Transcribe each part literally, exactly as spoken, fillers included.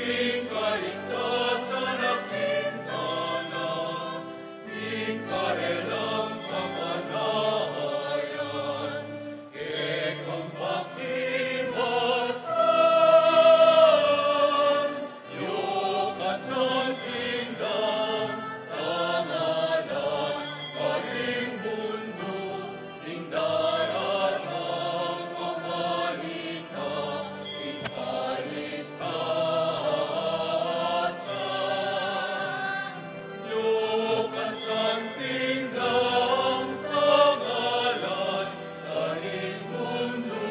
Ing kaligtasan a kintana, ing karelang kapanayan, kekang pakibatan, yu kasanting dang tangalan, karing mundu, ing daratang a balita, ing kaligtasan. Yu kasanting dang tangalan, karing mundu,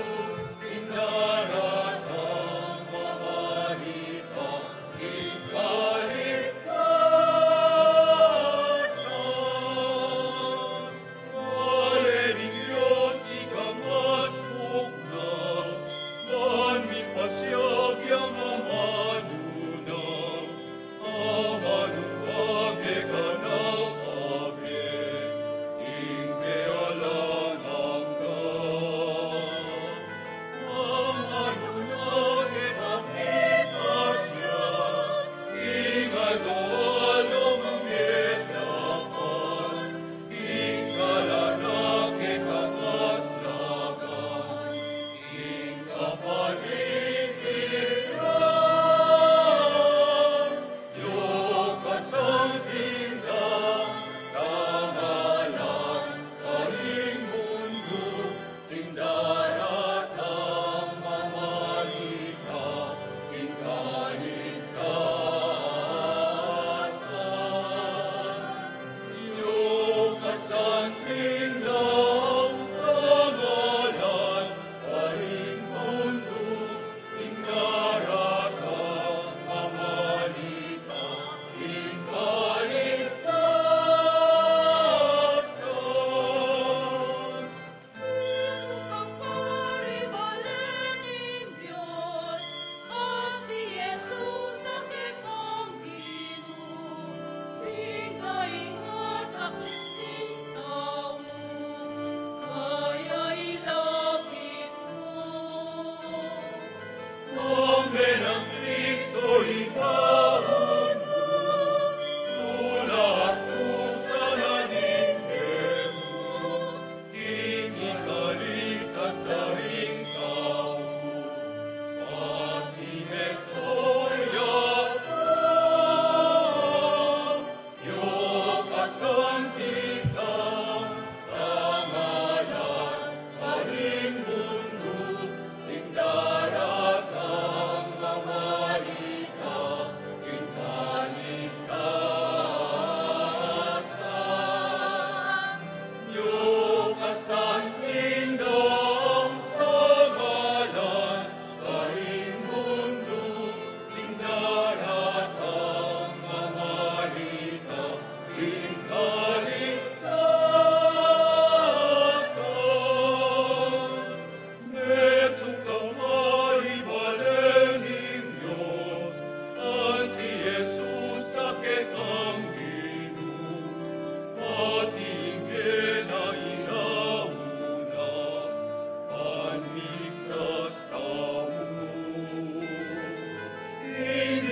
ing daratang a balita, ing kaligtasan. Bale ning Dios, ika mas pugna, ban mipasiag yang amanu na, amanu a meganap a bie king alang angga. Amanu na mipakita siya king aldo-aldo a miyadapat, ing sala na kekang kaslagan, ing kapaligiran, yu kasanting dang tangalan, karing mundu, ing daratang a balita, ing kaligtasan. Yu kasanting dang tangalan, karing mundu, ing daratang a balita, ing kaligtasan. Metung ka pari, bale ning Dios, at i Jesus a kekang Ginu, pikaingat a Kristing tau, kaya ilapit mu. Nang menang Kristo, ikaun mu, nula at dusa na ning bie mu, king ikalitas da ring tau, at i metung ya ka. Yu kasanting dang tangalan, karing mundu, ing daratang a balita, ing kaligtasan. Yu kasanting dang tangalan, karing mundu, ing daratang a balita, ing kaligtasan. Metung ka pari, bale ning Dios, at i Jesus a kekang Ginu, at ing bie na inauna, panligtas tamu. Ing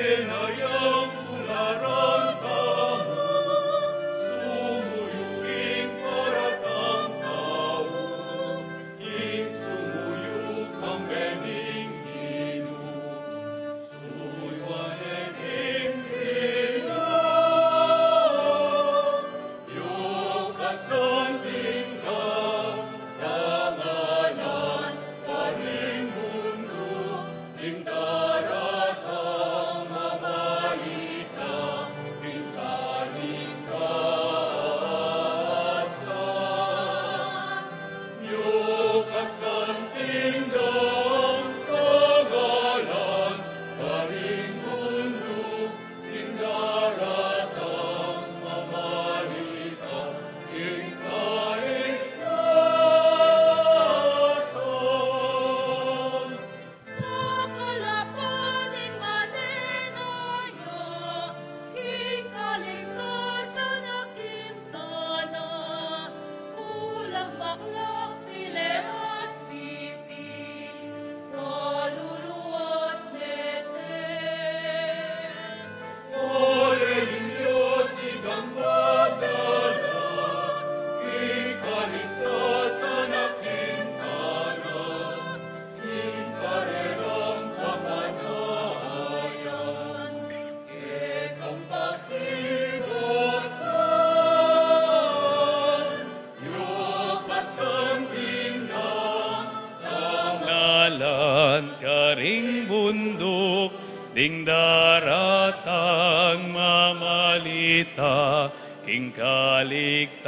Ing daratang mamalita king kaligtasan,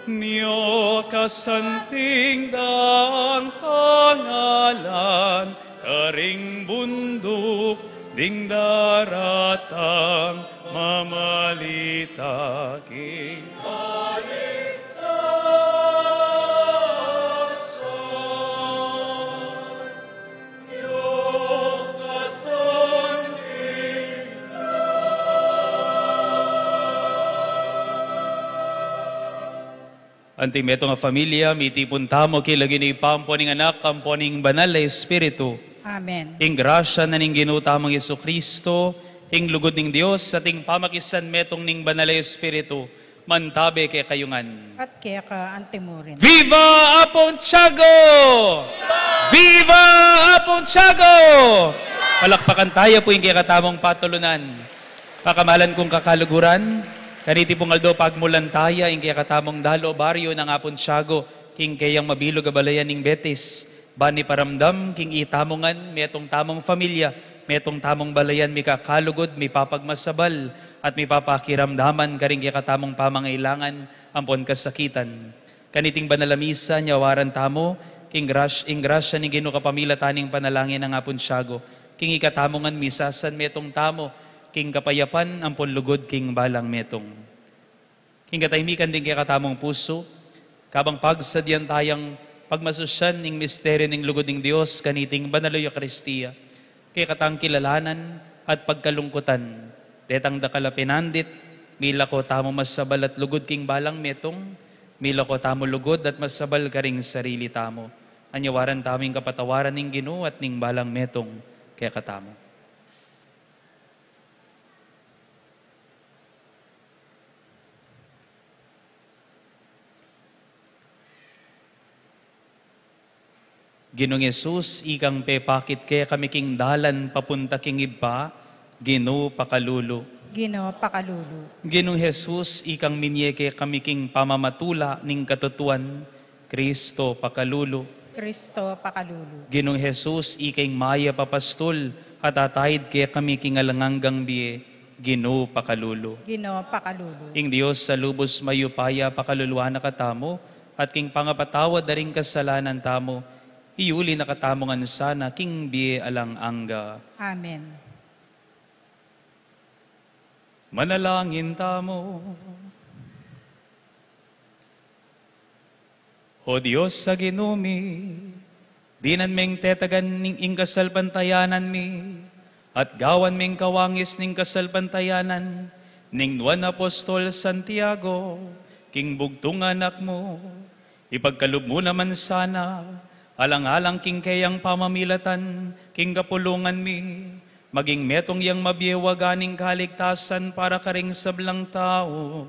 nyo kasanting dang tangalan, karing bunduk ding daratang mamalita king kaligtasan. Anti metung a familia, mitipun tamu king lagyu ning Ibpa, ampo ning Anak, ampo ning Banal a Espiritu. Amen. Ing grasya na ning Ginu tamung Jesucristo, ing lugud ning Dios, at ing pamakisan metung ning Banal a Espiritu, mantabe kekayu ngan. At keka antimurin. Viva Apung Tiago! Viva Apung Tiago! Palakpakan taya pu ing kekatamung patulunan. Pakamalan kung kakaluguran, kaniti pung aldo pagmulan taya ing kekatamung dalu baryu nang Apung Tiago, king keyang mabilug a balayan ning Betis, ban iparamdam king itamu ngan, metung tamung familia, metung tamung balayan mikakalugud, mipapagmasabal, at mipapakiramdaman karing kekatamung pamangailangan ampon kasakitan. Kaniting banal a misa, nyawaran tamu, king gras-, ing grasya ning Ginu kapamilatan ning panalangin nang Apung Tiago, king ikatamu ngan misasanmetung tamu, king kapayapan ampon lugud king balang metung. King katahimikan ding kekatamung pusu, kabang pagsadyan tayang pagmasusyan ing misteryu ning lugud ning Dios kaniting banal a Eukaristia, kekatang kilalanan at pagkalungkutan, detang dakal a pinandit, milako tamu masabal at lugud king balang metung, milako tamu lugud at masabal karing sarili tamu. Anyawaran tamu ing kapatawaran ning Ginu at ning balang metung kekatamu. Ginung Jesus, ikang pepakit kekami king dalan papunta king Ibpa, Ginu pakalulu. Ginu pakalulu. Ginung Jesus, ikang minye kekami king pamamatula ning katutuan, Kristo pakalulu. Kristo pakalulu. Ginung Jesus, ika ing mayap a pastul, at ataid kekami king alang anggang bie, Ginu pakalulu. Ginu pakalulu. Ing Dios a lubus mayupaya pakaluluan na katamu, at king pangapatawad da ring kasalanan tamu, iuli na katamu ngan sana king bie alang angga. Amen. Manalangin tamu. O Dios a Ginu mi, dinan meng tetagan ning ing kasalpantayanan mi, at gawan meng kawangis ning kasalpantayanan ning nuan apostol Santiago, king bugtung anak mu. Ipagkalub mu naman sana, alang-alang king keyang pamamilatan, king kapulungan mi, maging metung yang mabie waga ning kaligtasan para karing sablang tau.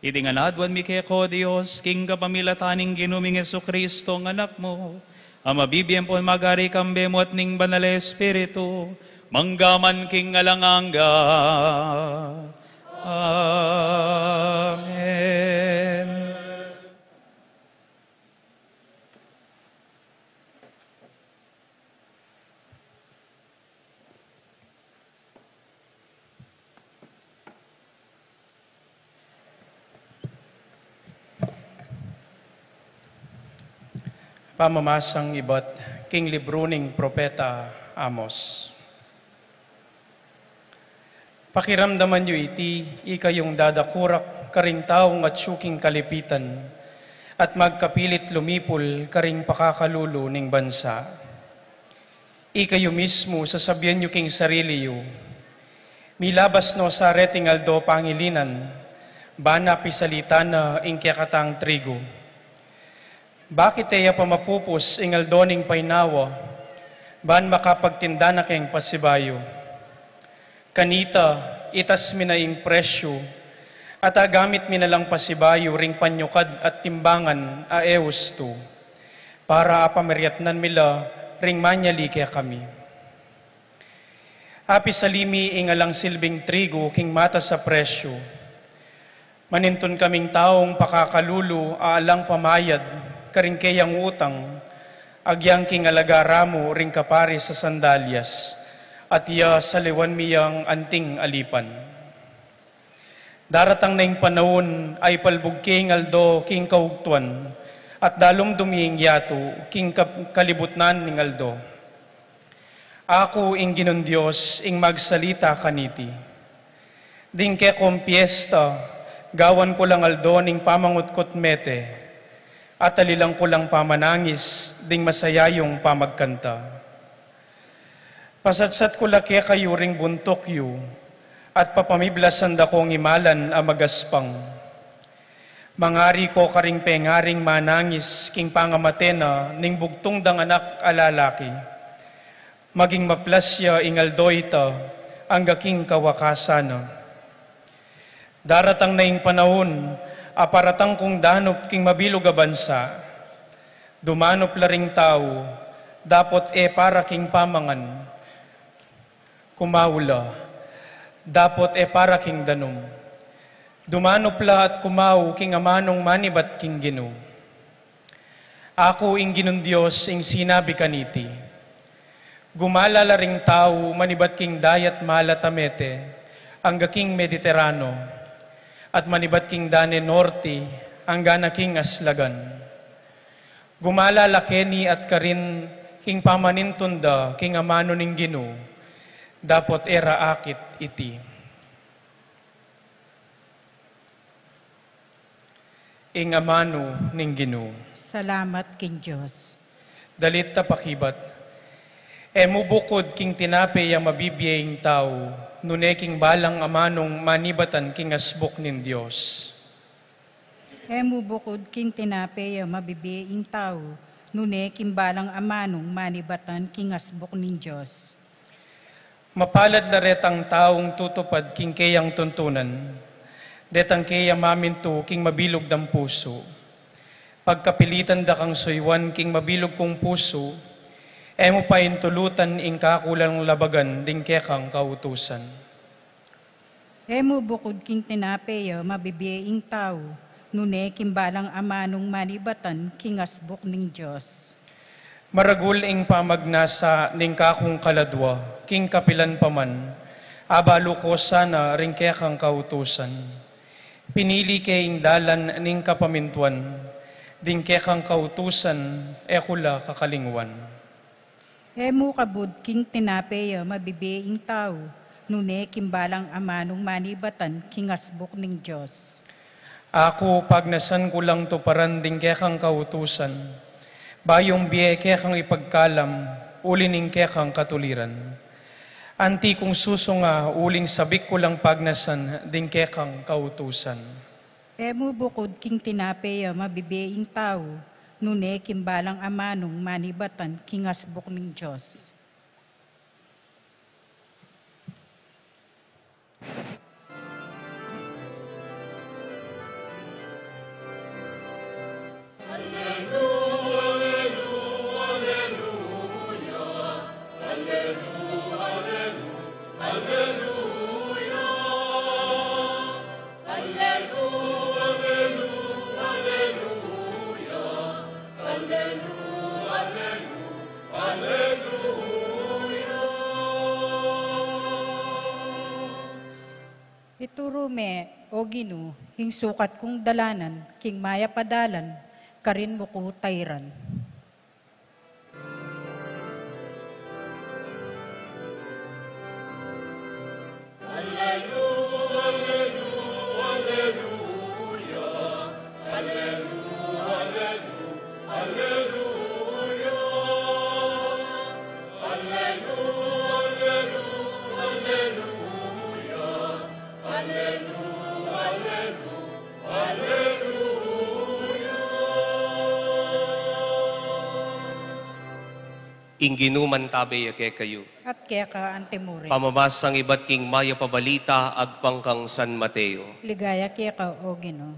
Iti ngan aduan mi keka, O Dios, king kapamilatan ning Ginu ming Jesucristo, ing Anak mu, a mabibie ampon magari kambe mu at ning Banal a Espiritu, mangga man king alang angga. Amen. Pamamasang ibat king libru ning propeta Amos. Pakiramdaman yu iti, ikayung dadakurak karing taung atyu king kalipitan, at magkapilit lumipul karing pakakalulu ning bansa. Ikayu mismu, sasabian yu king sarili yu, "Milabas no sa reting aldo pangilinan, ban na pisalita na ing kekatang trigu." Bakit e ya pa mapupus ing aldo ning painawa, ban makapagtinda na keng pasibayu? Kanita, itas mi na ing presyu, at agamit mi na lang pasibayu ring panyukad at timbangan a e ustu, para apamiriatnan mi la ring manyali kekami. Apisali mi ing alang silbing trigu king matas a presyu. Manintun kaming taung pakakalulu a alang pamayad karing keyang utang, Agyang king alagara mu ring kaparis a sandalyas, at iya saliwan mi yang anting alipan. Daratang na ing panaun a ipalbug ke ing aldo king kaugtuan, at dalumdum ye ing yatu king kap-, kalibutnan ning aldo. Aku ing Ginung Dios ing magsalita kaniti. Ding kekong piesta, gawan ku lang aldo ning pamangutkut mete, at alilan ku lang pamanangis ding masayayung pamagkanta. Pasatsat ku la kekayu ring buntuk yu, at papamiblasan da kong imalan a magaspang. Mangari ko karing pengaring manangis king pangamate na ning bugtung dang anak a lalaki. Maging maplas ya ing aldo ita, angga king kawakasan na. Daratang na ing panaun a paratang kung danup king mabilug a bansa. Dumanup la ring tau, dapot e para king pamangan. Kumau la, dapot e para king danum. Dumanup la at kumau king amanung manibat king Ginu. Aku ing Ginung Dios ing sinabi kaniti. Gumala la ring tau manibat king dayat malat a mete, angga king Mediterrano, at manibat king dane norte, angga na king aslagan. Gumala la keni at karin king pamanintun da king amanu ning Ginu, dapot e ra akit iti. Ing amanu ning Ginu. Salamat king Dios. Dalit a pakibat. E mu bukud king tinape a mabibie ing tau, nune king balang amanung manibatan king asbuk ning Dios. E mu bukud king tinape a mabibie ing tau, nune king balang amanung manibatan king asbuk ning Dios. Mapalad la retang taung tutupad king keyang tuntunan, detang keya mamintu king mabilug dang pusu. Pagkapilitan da kang suyuan king mabilug kung pusu, e mu paintulutan ing kakulang labagan ding kekang kautusan. E mu bukud king tinape a mabibie ing tau, nune king balang amanung manibatan king asbuk ning Dios. Maragul ing pamagnasa ning kakung kaladua, king kapilan pa man, abalu ko sana ring kekang kautusan. Pinili ke ing dalan ning kapamintuan, ding kekang kautusan, e ku la kakalingwan. E mu kabud king tinape a mabibie ing tau, nune king balang amanung manibatan king asbuk ning Dios. Aku, pagnasan ku lang tuparan ding kekang kautusan, bayung bie kekang ipagkalam, uli ning kekang katuliran. Anti kung susunga, uling sabik ku lang pagnasan ding kekang kautusan. E mu bukud king tinape a mabibie ing tau, nune king balang amanung manibatan king asbuk ning Dios. Ituru me, O Ginu, ing sukat kung dalanan, king mayap a dalan, karin mu ku tairan. Ing Ginu mantabe ya kekayu. At keka antimurin. Pamamasang ibat king mayap a balita agpang kang San Mateo. Ligaya keka, O Ginu.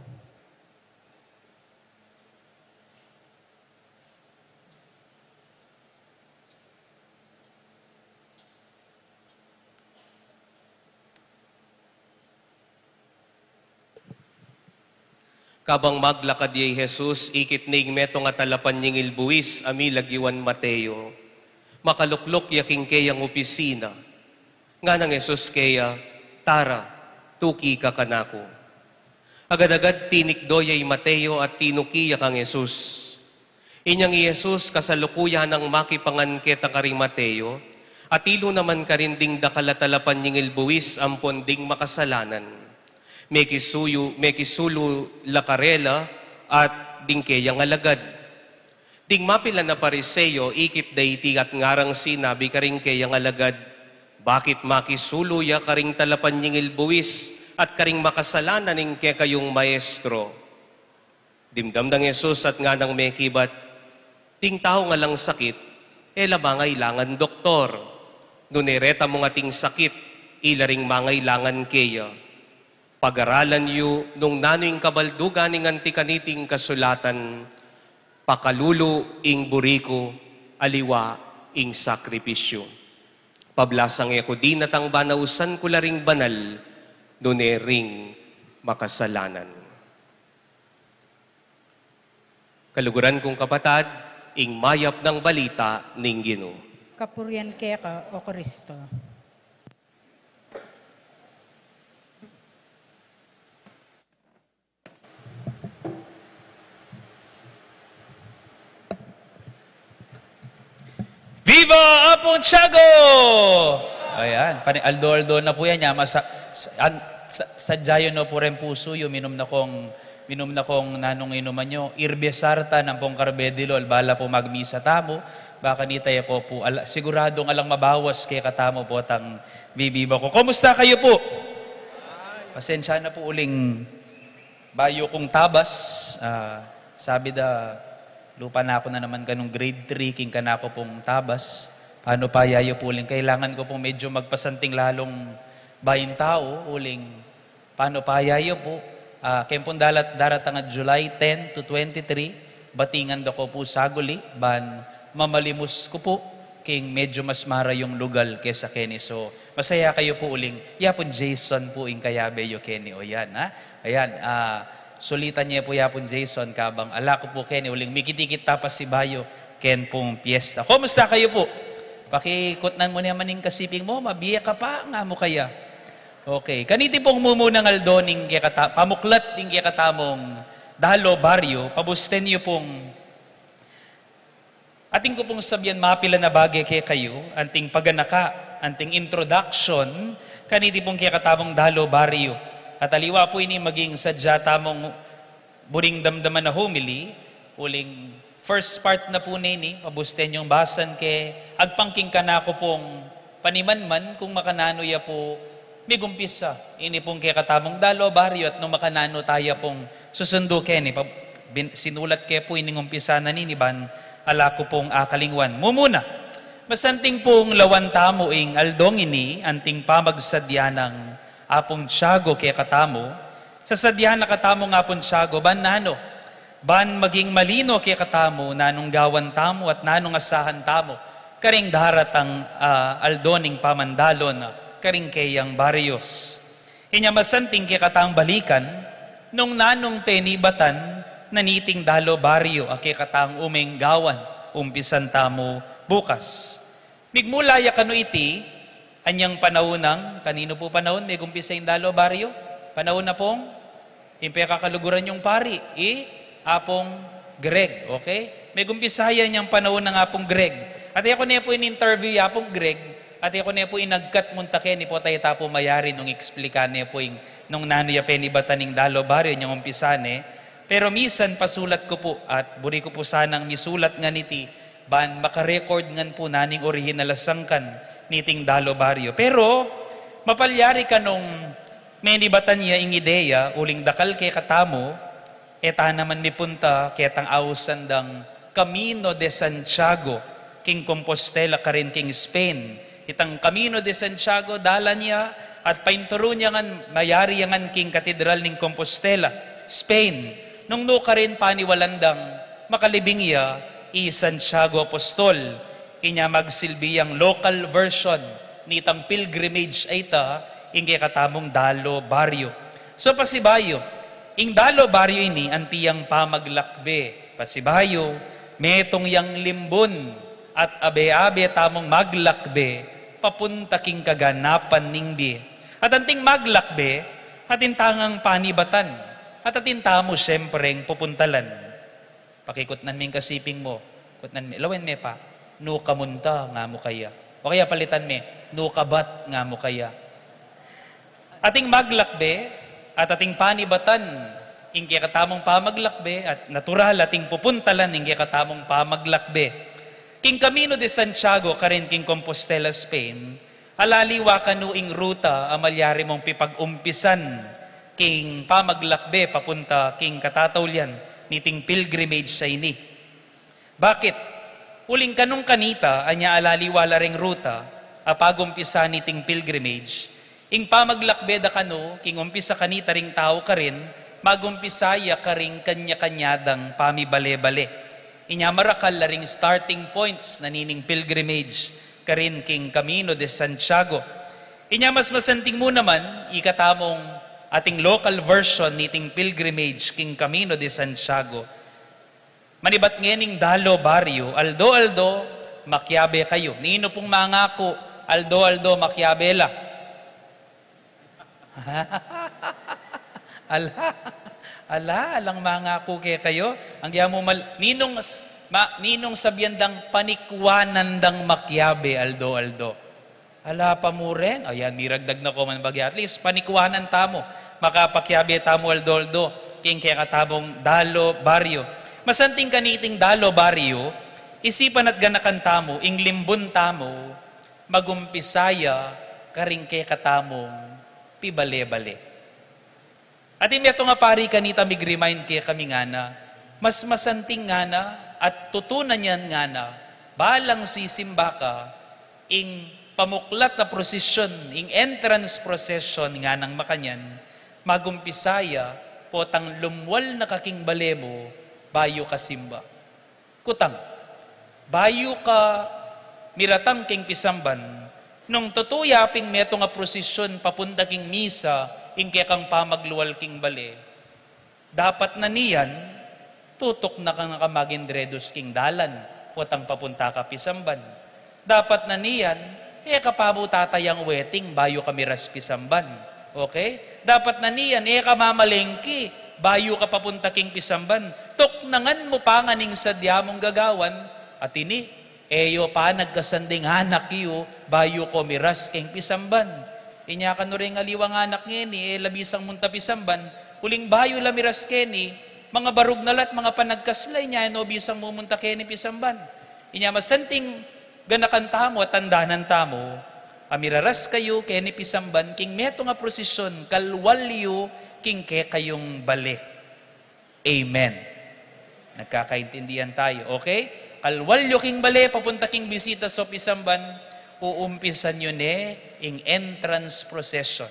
Kabang maglakad ya i Jesus, ikit ne ing metung a talapanyingil buis a milagiwan Mateo. Makalukluk ya king keyang opisina. Nganang Jesus keya, "Tara, tuki ka kanaku." Agad-agad tinikdo ya i Mateo at tinuki ya kang Jesus. Inyang i Jesus kasalukuyan nang makipangan keta karing Mateo, at ilu naman karin ding dakal a talapanyingil buis ampon ding makasalanan. Mekisuyu, mekisulu la karela at ding keyang alagad. Ding mapilan a Pariseo ikit da iti at ngarang sinabi karing keyang alagad, "Bakit makisulu ya karing talapanyingil buis at karing makasalanan ing kekayung maestro?" Dimdam nang Jesus at nganang mekibat, "Ding tau ngalang sakit, e la mangailangan doktor. Nune reta mung ating sakit, ila ring mangailangan keya. Pagaralan yu nung nanu ing kabaldugan ning anti kaniting kasulatan, 'Pakalulu ing buri ku, aliwa ing sakripisyu.' Pablasang e ku dinatang banausan ku la ring banal, nune ring makasalanan." Kaluguran kung kapatad, ing mayap nang balita ning Ginu. Kapurian keka, O Kristo. Viva Apung Tiago! Ayan, pani-, aldo-aldo na pu yan, ya, masa-, sa-, an-, sa-, sadya yu no pu ren pusu yu, minum na kong, minum na kong nanung inuman yu, Irbe Sartan ampong Karbe de Lol, bala pu magmisa tamu, baka nita ya ko pu, ala-, siguradung alang mabawas kekatamu potang bibiba ku. Kumusta kayu pu? Pasensya na pu uling bayu kung tabas, ah, sabi da, lupa na ku na naman kanung grade three, king kanaku pung tabas. Panu pa ya yu pu uling, kailangan ku pung medyo magpasanting lalung baing tau, uling panu pa ya yu pu, ah, keng pung dalat-, daratang a July ten to twenty-three, batingan da ko pu saguli, ban mamalimus ku pu, king medyo mas marayung lugal kesa keni. So, masaya kayu pu uling, ya pung Jason pu ing kayabe yu keni, o yan, ha? Ayan, ah, sulitan ye pu ya pung Jason, kabang ala ku pu keni uling, mikit-ikit ta pasibayu, ken pung piyesta. Kumusta kayu pu? Pakikutnan mu ne man ing kasiping mu, mabie ka pa, nga mu kaya. Okay, kaniti pung mumunang aldo ning kekata-, pamuklat ning kekatamung Dalo Barrio, pabusten yu pung atin ku pung sabian mapilan a bage kekayu, anting paganaka, anting introduction, kaniti pung kekatamung Dalo Barrio. At aliwa pu ini maging sadya tamung buring damdaman a homily, uling first part na pu neni, pabusten yung basan ke, agpang king kanaku pung panimanman kung makananu ya pu migumpisa ini pung kekatamung Dalo Barrio at nung makananu taya pung susundu keni, pa-, bin-, sinulat ke pu ining umpisa na nini ban ala ku pung akalingwan. Mumuna, masanting pung lawan tamu ing aldong ini, anting pamagsadya nang Apung Tiago kekatamu, sasadya na katamu ing Apung Tiago, ban nanu, ban maging malino kekatamu nanung gawan tamu at nanung asahan tamu karing daratang, ah, aldo ning pamandalon karing keyang barrios. Inya masanting kekatang balikan nung nanung penibatan na niting Dalo Barrio a kekatang umeng gawan, umpisan tamu bukas. Migmula ya kanu iti, anyang panaun nang, kaninu pu panaun megumpisa ing Dalo Barrio? Panaun na pung ing pekakaluguran yung pari, i Apung Greg, okay? Megumpisa ya inyang panaun nang Apung Greg. At e ku ne pu in-interview i Apung Greg, at e ku ne pu inagkat munta keni, pota ita pu mayari nung eksplika ne pu ing nung nanu ya penibatan ning Dalo Barrio inyang umpisa ne. Pero misan pasulat ku pu, at buri ku pu sanang misulat ngan iti, ban makarecord ngan pu nanu ing orihinal a sangkan niting Dalo Barrio. Pero, mapalyari kanung menibatan ya ing ideya, uling dakal kekatamu, e ta naman mipunta ketang ausan dang Camino de Santiago, king Compostela karin king Spain. Itang Camino de Santiago, dalan ya at painturun ya ngan, mayari ya ngan king Katedral ning Compostela, Spain. Nung nukarin paniwalan dang makalibing ya i Santiago Apostol, inya magsilbi yang local version nitang pilgrimage a ita, ing kekatamung Dalo Barrio. So, pasibayu, Ing Dalo Barrio ini, anti yang pamaglakbe, pasibayu, metung yang limbun, at abe-abe tamung maglakbe, papunta king kaganapan ning bie. At anting maglakbe, atin tangang panibatan, at atin tamu siyempreng pupuntalan. Pakikutnan me ing kasiping mu, kutnan me, lawen me pa, nu ka munta nga mu kaya. O kaya palitan me, nu ka bat nga mu kaya. Ating maglakbe, at ating panibatan, ing kekatamung pamaglakbe, at natural ating pupuntalan, ing kekatamung pamaglakbe. King Camino de Santiago, karin king Compostela, Spain, alaliwa kanu ing ruta a malyari mung pipag-umpisan king pamaglakbe papunta king katataulian niting pilgrimage a ini. Bakit? Uling kanung kanita, anya alaliwa la ring ruta a pag-umpisa niting pilgrimage, ing pamaglakbe da kanu, king umpisa kanita ring tau karin, mag-umpisa ya karing kanya-kanya dang pamibale-bale. Inya marakal la ring starting points na nining pilgrimage karin king Camino de Santiago. Inya mas masanting mu naman, ika tamung ating local version niting pilgrimage king Camino de Santiago. Manibat ngening Dalo Barrio, aldo-aldo, makiabe kayu. Ninu pung mangaku, aldo-aldo, makiabe la? Ala, ala, alang mangaku kekayu. Ang giya mu mal-, ninung s-, ma-, ninung sabian dang panikwanan dang makiabe, aldo-aldo? Ala pa mu rin. O yan, miragdag na ko man bagya. At least, panikwanan tamu. Makapakiabe tamu aldo-aldo king kekatamung Dalo Barrio. Masanting kaniting Dalo Barrio, isipan at ganakan tamu, ing limbun tamu, mag-umpisa ya karing kekatamung pibale-bale. At ing metung a pari kanita mig-remind kekami ngana, mas masanting ngana, at tutu na niyan ngana, balang sisimba ka, ing pamuklat a prosesyon, ing entrance procession nganang makanyan, mag-umpisa ya, potang lumwal na ka king bale mu, bayu ka simba. Kutang, bayu ka miratang king pisamban, nung tutu ya pin metung a prosesyon papunta king misa, ing kekang pamaglual king bale. Dapat na niyan, tutuk na ka, na ka magindredus king dalan, potang papunta ka pisamban. Dapat na niyan, e ka pa mu tatayang weting bayu ka miras pisamban. Okay? Dapat na niyan, e ka mamalengki bayu ka papunta king pisamban. Tuknangan mu pa ngan ing sadya mung gagawan, at ini, e yu pa nagkasan ding anak yu bayu ko miras king pisamban. Inya kanu ring aliwang anak ngeni, e la bisang munta pisamban, uling bayu la miras keni, mangabarug na la't mangapanagkas la, inya e no bisang mumunta keni pisamban. Inya masanting ganakan tamu at tandanan tamu, a miraras kayu keni pisamban king metung a prosesyon, kalwal yu king kekayung bale. Amen. Nagkakaintindihan tayo, okay? Kalwal yu king bale, papunta king bisita so pisamban, uumpisan yu ne ing entrance procession.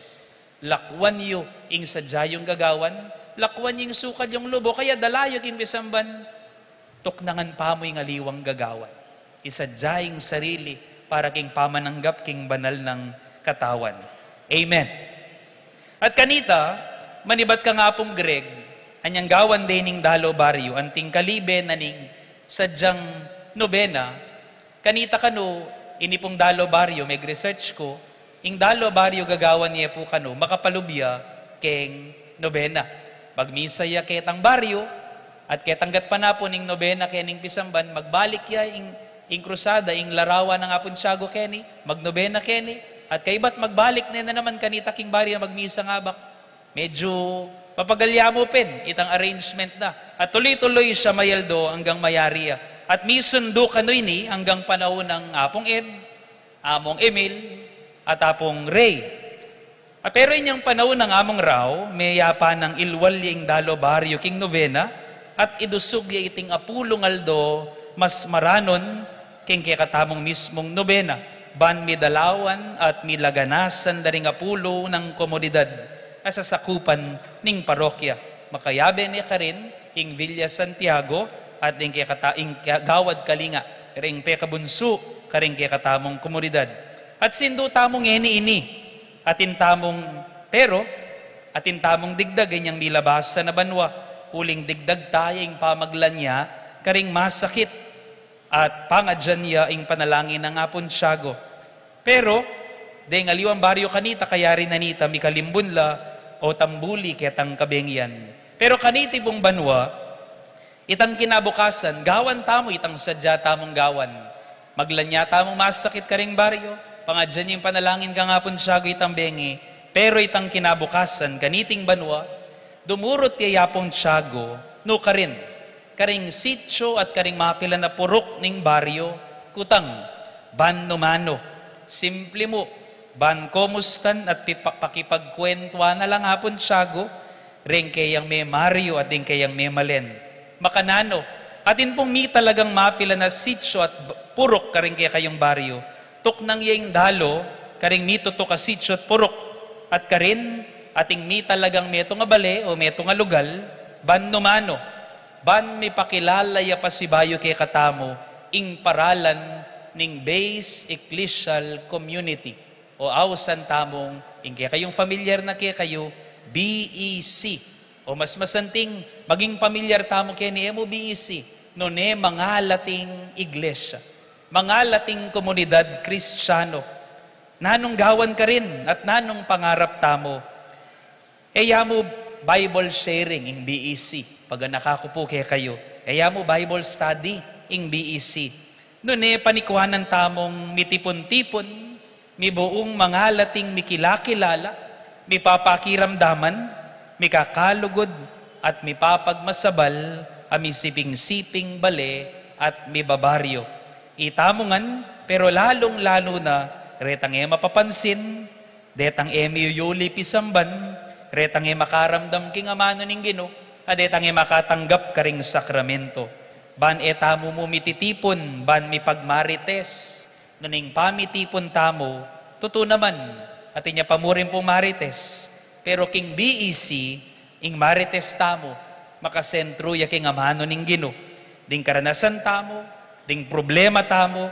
Lakwan yu ing sadya yung gagawan, lakwan yu ing sukad yung lub, o kaya dala yu king pisamban, tuknangan pa mu ing aliwang gagawan. Isadya ing sarili para king pamananggap king banal nang katawan. Amen. At kanita, manibat kang Apung Greg, anyang gawan de ning Dalo Barrio, anting kalibe na ning sadyang nobena, kanita kanu, ini pung Dalo Barrio, meg-research ku, ing Dalo Barrio gagawan ye pu kanu, makapalub ya keng nobena. Magmisa ya ketang baryo, at ketang gatpanapun ing nobena kening pisamban, magbalik ya ing, ing krusada, ing larawan nang Apung Tiago keni, magnobena keni, at kaybat magbalik ne na naman kanita king baryo, magmisa ngabak. Medyo mapagal ya mu pin itang arrangement na. At tuloy-tuloy siya mayaldo anggang mayari ya. At misundu kanu ini anggang panaun nang Apung Ed, Among Emil, at Apung Ray. Ah, pero inyang panaun nang Among Rao, meyapan nang ilwal ya ing Dalo Barrio king nobena, at idusug ya iting apulung aldo mas maranon king kekatamung mismung nobena, ban midalawan at milaganasan da ring apulu nang komunidad a sasakupan ning parokya. Makayabe ne karin ing Villa Santiago at ing kekata-, ing kagawad kalinga, ring pekabunsu karing kekatamung komunidad. At sindu tamu ngeni ini, atin tamung, pero, Atin tamung digdag inyang milabasan a banua, uling digdag ta ya ing pamaglanya karing masakit at pangadyan ya ing panalangin nang Apung Tiago. Pero deng aliwang baryu kanita, kayari na nita mikalimbun la o tambuli ketang kabengi yan. Pero kaniti pung banua, itang kinabukasan, gawan tamu itang sadya tamung gawan. Maglanya tamung masakit karing baryu, pangadyan ing panalangin kang Apung Tiago itang bengi. Pero itang kinabukasan kaniting banua, dumurut ya i Apung Tiago, nukarin, karing sitio at karing mapilan a purok ning baryu, kutang, ban nu manu, simpli mu, ban kumustan at pipa-, pakipagkuentuan na lang Apung Tiago, reng keyang memaryu at deng keyang memalen. Makananu, atin pung mitalagang mapilan a sitio at b-, purok karing kekayung baryu, tuknang ya ing dalu karing mitutuk a sitio at purok, at karin, ating mitalagang metung a bale o metung a lugal, ban nu manu, ban mipakilala ya pasibayu kekatamu ing paralan ning base ecclesial community, o ausan tamung, ing kekayung familiar na kekayu, B E C. O mas masanting, maging pamilyar tamu keni, e mu B E C, nune mangalating iglesia, mangalating komunidad Kristiyano. Nanung gawan karin at nanung pangarap tamu? E ya mu Bible sharing ing B E C, paganaka ku pu kekayu. E ya mu Bible study ing B E C. Nune panikwanan tamung mitipun-tipun, mibuung mangalating mikilakilala, mipapakiramdaman, mikakalugud, at mipapagmasabal a misiping-siping bale at mibabaryu. Itamu ngan, pero lalung-lalu na retang e mapapansin, detang e miyuyuli pisamban, retang e makaramdam king amanu ning Ginu, a detang e makatanggap karing sakramento. Ban e tamu mu mititipun ban mipagmarites, nune ing pamitipun tamu, tutu naman, atin ya pa mu rin pung marites, pero king B E C, ing marites tamu, makasentru ya king amanu ning Ginu, ding karanasan tamu, ding problema tamu,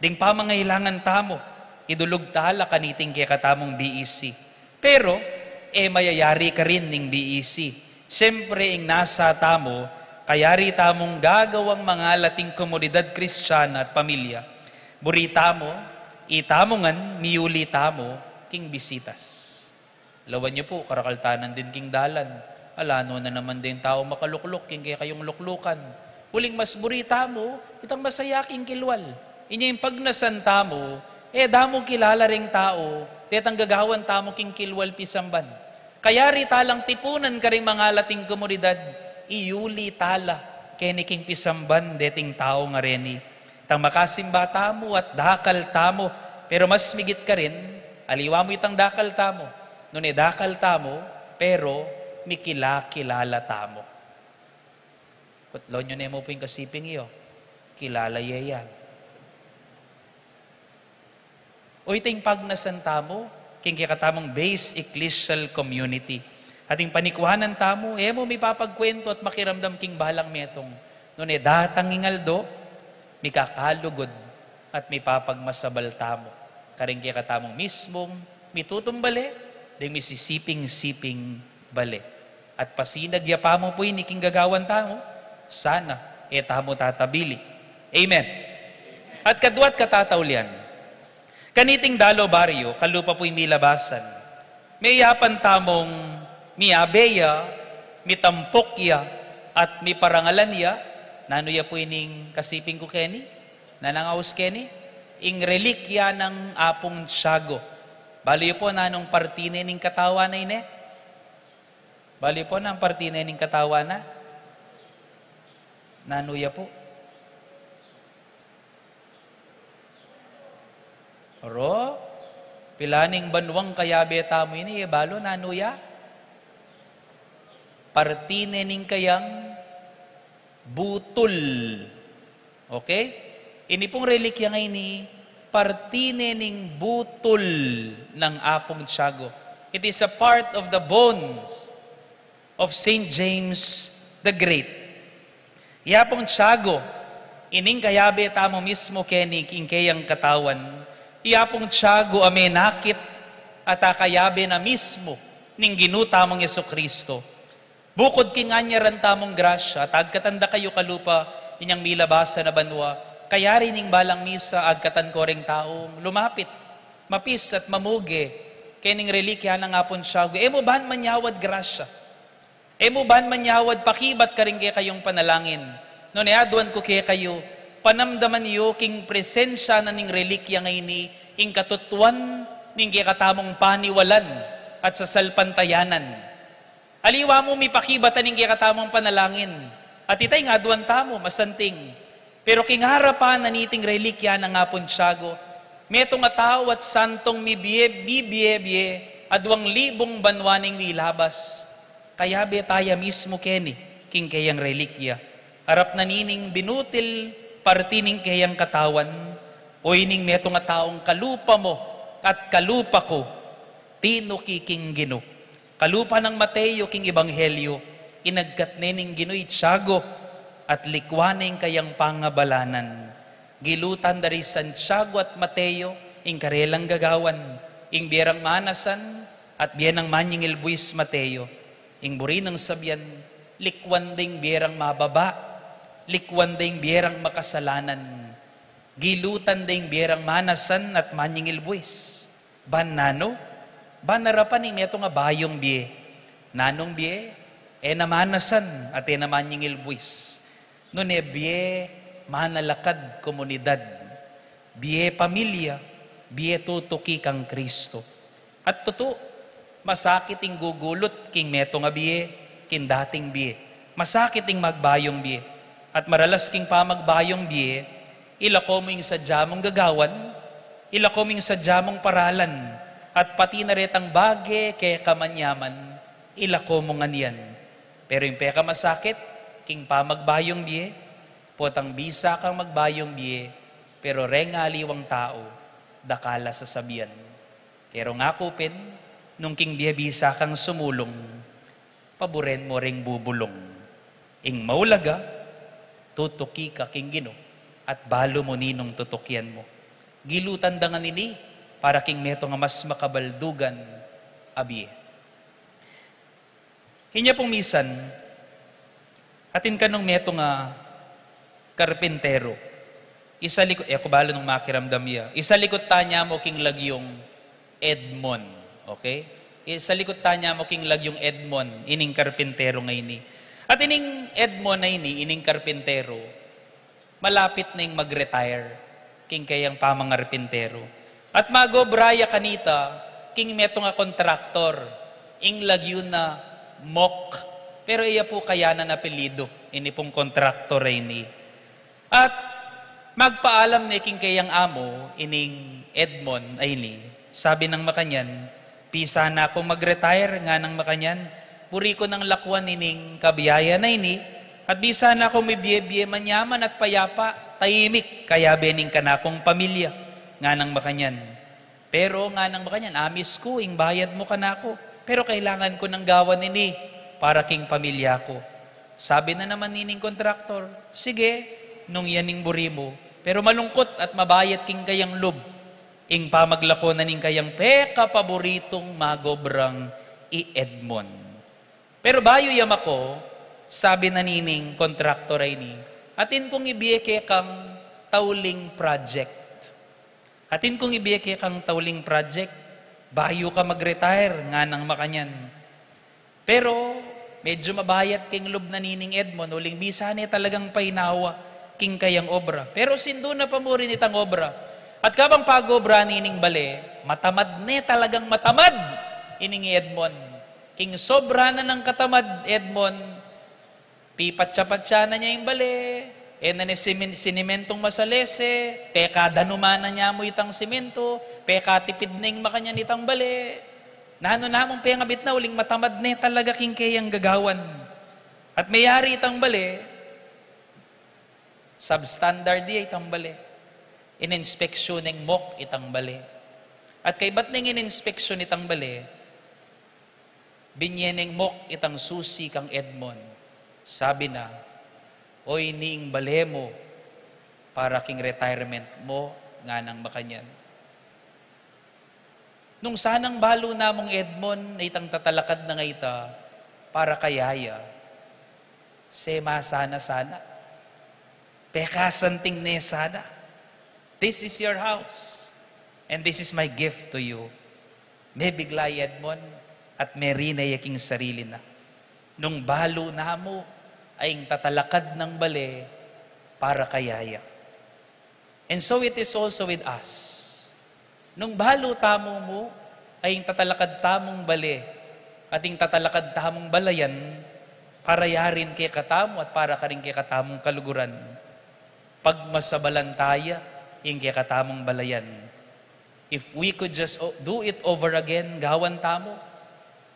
ding pamangailangan tamu, idulug ta la kaniting kekatamung B E C. Pero e mayayari karin ning B E C. Siyempre, ing nasa tamu, kayari tamung gagawang mangalating komunidad Kristiyana at pamilya. Buri tamu, itamu ngan, miyuli tamu king bisitas. Lawan yu pu, karakal ta nan din king dalan. Ala, nu na naman deng tau makalukluk king kekayung luklukan. Uling mas buri tamu itang masaya king kilwal. Inya ing pagnasan tamu, e da mu kilala reng tau, detang gagawan tamu king kilwal pisamban. Kayari ta lang tipunan karing mangalating komunidad, iyuli ta la keni king pisamban deting tau ngareni. Tang makasimba tamu at dakal tamu, pero mas migit karin, aliwa mu itang dakal tamu. Nune dakal tamu, pero mikilakilala tamu. Kutlon yu ne mu pu ing kasiping yu, kilala ye yan. O ita ing pagnasan tamu king kekatamung base ecclesial community. Ating panikwanan tamu, e mu mipapagkuwentu at makiramdam king balang metung. Nune datang ing aldo, mikakalugud at mipapagmasabal tamu karing kekatamung mismung mitutung bale, ding misisiping-siping bale. At pasinag ya pa mu pu ini king gagawan tamu, sana e tamu tatabili. Amen. At kadua't katataulian, kaniting dalo baryo, kalupa pu ing milabasan, meyapan tamung miyabe ya, mitampuk ya, at miparangalan ya. Nanu ya pu ining kasiping ku keni? Nanung aus keni? Ing relikya nang Apung Tiago. Balu yu pu nanung parti ne ning katawan na ini? Balu yu pu nanung parti ne ning katawan na? Nanu ya pu? Aro, pilaning banuang kayabe tamu ini, e balu nanu ya? Parti ne ning kayang butul. Okay? Ini pung relikya ngeni, parti ne ning butul nang Apung Tiago. It is a part of the bones of Saint James the Great. I Apung Tiago, ining kayabe tamu mismu keni king keyang katawan, i Apung Tiago a menakit at a kayabe na mismu ning Ginu tamung Jesucristo. Bukud king anyaran tamung grasya, at agkatan da kayu kalupa inyang milabasan a banua, kayari ning balang misa, agkatan ko ring taung lumapit, mapis at mamuge, kening relikya nang Apung Tiago, e mu ban manyawad grasya? E mu ban manyawad pakibat karing kekayung panalangin? Nune aduan ku kekayu, panamdaman yu king presensya na ning relikya ngeni, ing katutuan ning kekatamung paniwalan at sasalpantayanan. Aliwa mu mipakibatan ing kekatamung panalangin, at ita ing aduan tamu, masanting. Pero king arapan na niting relikya nang Apung Tiago, metung a tau at santung mibie, mibie-bie, aduang libung banua ning milabas. Kayabe taya mismu keni, king keyang relikya. Arap na nining binutil, parti ning keyang katawan, o ining metung a taung kalupa mu at kalupa ku, tinuki king Ginu. Kalupa nang Mateo king Ebanghelyo, inagkat ne ning Ginu i Tiago at likwan ne ing kayang pangabalanan. Gilutan da ri Santiago at Mateo ing karelang gagawan, ing bie rang manasan at bie nang manyingil buis. Mateo, ing buri nang sabian, likwan da ing bie rang mababa, likwan da ing bie rang makasalanan. Gilutan da ing bie rang manasan at manyingil buis. Ban nanu? Ban arapan ing metung a bayung bie. Nanung bie? E na manasan at e na manyingil buis. Nune bie manalakad, komunidad. Bie pamilya, bie tutuki kang Kristo. At tutu, masakit ing gugulut king metung a bie, king dating bie. Masakit ing magbayung bie. At maralas king pamagbayung bie, ilako mu ing sadya mung gagawan, ilako mu ing sadya mung paralan, at pati na retang bage keka manyaman, ilako mu ngan yan. Pero ing pekamasakit, king pamagbayung bie, potang bisa kang magbayung bie, pero reng aliwang tau, dakal a sasabian. Pero ngaku pin, nung king bie bisa kang sumulung, paburen mu ring bubulung. Ing maulaga, tutuki ka king Ginu, at balu mu ninung tutukian mu. Gilutan da ngan ini, para king metung a mas makabaldugan a bie. Inya pung misan, atin kanung metung a karpintero. Isalikut, e ku balu nung makiramdam ya. Isalikut tanya mu king lagyung Edmond. Okay? Isalikut tanya mu king lagyung Edmond, ining karpintero ngeni. At ining Edmond a ini, ining karpintero, malapit neng mag-retire king keyang pamangarpintero. At mag-obra ya kanita king metung a kontraktor, ing lagyu na Mok. Pero iya pu kayanan apelyidu, ini pung kontraktor a ini. At magpaalam ne king keyang amu, ining Edmond a ini. Sabi nang makanyan, "Bisa na kung mag-retire," nganang makanyan, "Buri ku nang lakwan ining kabiayan a ini, at bisa na kung mibie-bie manyaman at payapa, taimik, kayabe ning kanakung pamilya," nganang makanyan. "Pero," nganang makanyan, "amiss ku ing bayad mu kanaku. Pero kailangan ku nang gawan ini para king pamilya ku." Sabi na naman nining kontraktor, "Sige, nung yan ing buri mu, pero malungkut at mabayat king kayang lub ing pamaglako na ning kayang pekapaburitung magobrang i Edmond." Pero bayu ya mako, sabi na nining kontraktor a ini, "Atin kung ibie kekang tauling project. Atin kung ibie kekang tauling project, bayu ka mag-retire," nganang makanyan. Pero medyu mabayat king lub na nining Edmond, uling bisa ne talagang painawa king kayang obra. Pero sindu na pa mu rin itang obra. At kabang pag-obra nining bale, matamad ne talagang matamad ining Edmond. King sobra na nang katamad, Edmond, pipatsa-patsa na ne ing bale, e na ne simin-, sinimentong masalese, pekadanuman na ne mu itang simento, pekatipid ne ing makanyan itang bale. Nanu na mung pengabit na, uling matamad ne talaga king keyang gagawan. At meyari itang bale, substandard ya itang bale. Ininspeksyon neng Mok itang bale. At kaybat neng ininspeksyon itang bale, binye neng Mok itang susi kang Edmond. Sabi na, "O, ini ing bale mu para king retirement mu," nganang makanyan. Nung sanang balu namung Edmond, itang tatalakad na nga ita para kaya ya, sema sana sana. Pekasanting ne sana. This is your house, and this is my gift to you. Mebigla i Edmond at merine ya king sarili na. Nung balu na mu, ing tatalakad nang bale para kaya ya. And so it is also with us. Nung balu tamu mu, ing tatalakad tamung bale, at ing tatalakad tamung balayan, para ya rin kekatamu at para karing kekatamung kaluguran. Pagmasabalan taya ing kekatamung balayan. If we could just o-, do it over again, gawan tamu.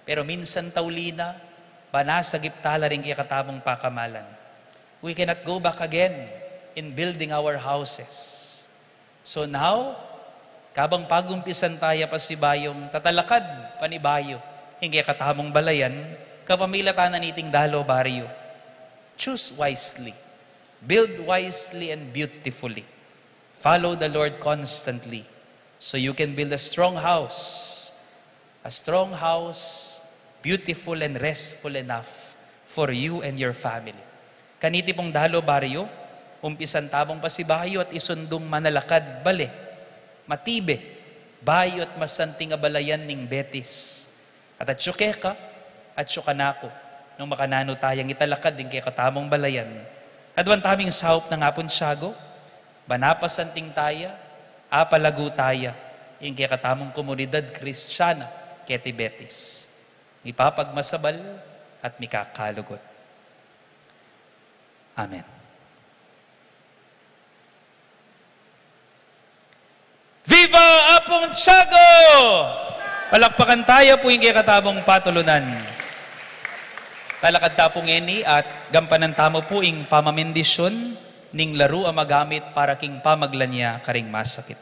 Pero minsan tauli na, banasagip tala ring kekatamung pakamalan. We cannot go back again in building our houses. So now, kabang pagumpisan taya pasibayung tatalakad panibayu ing kekatamung balayan, kapamilatan na niting Dalo Barrio. Choose wisely. Build wisely and beautifully. Follow the Lord constantly so you can build a strong house. A strong house, beautiful and restful enough for you and your family. Kaniti pung Dalo Barrio, umpisan tamung pasibayu at isundung manalakad bale, matibe, bayu at masanting a balayan ning Betis. At atyu keka, atyu kanaku, nung makananu tayang italakad ing kekatamung balayan. Aduan tamung saup nang Apung Tiago, ban apasanting taya, apalagu taya, ing kekatamung komunidad Kristiana keti Betis. Mipapagmasabal at mikakalugud. Amen. Viva Apung Tiago! Palakpakan taya pu ing kekatamung patulunan. Talakad ta pu ngeni at gampanan tamu pu ing pamamendisyun ning laru a magamit para king pamaglan ya karing masakit.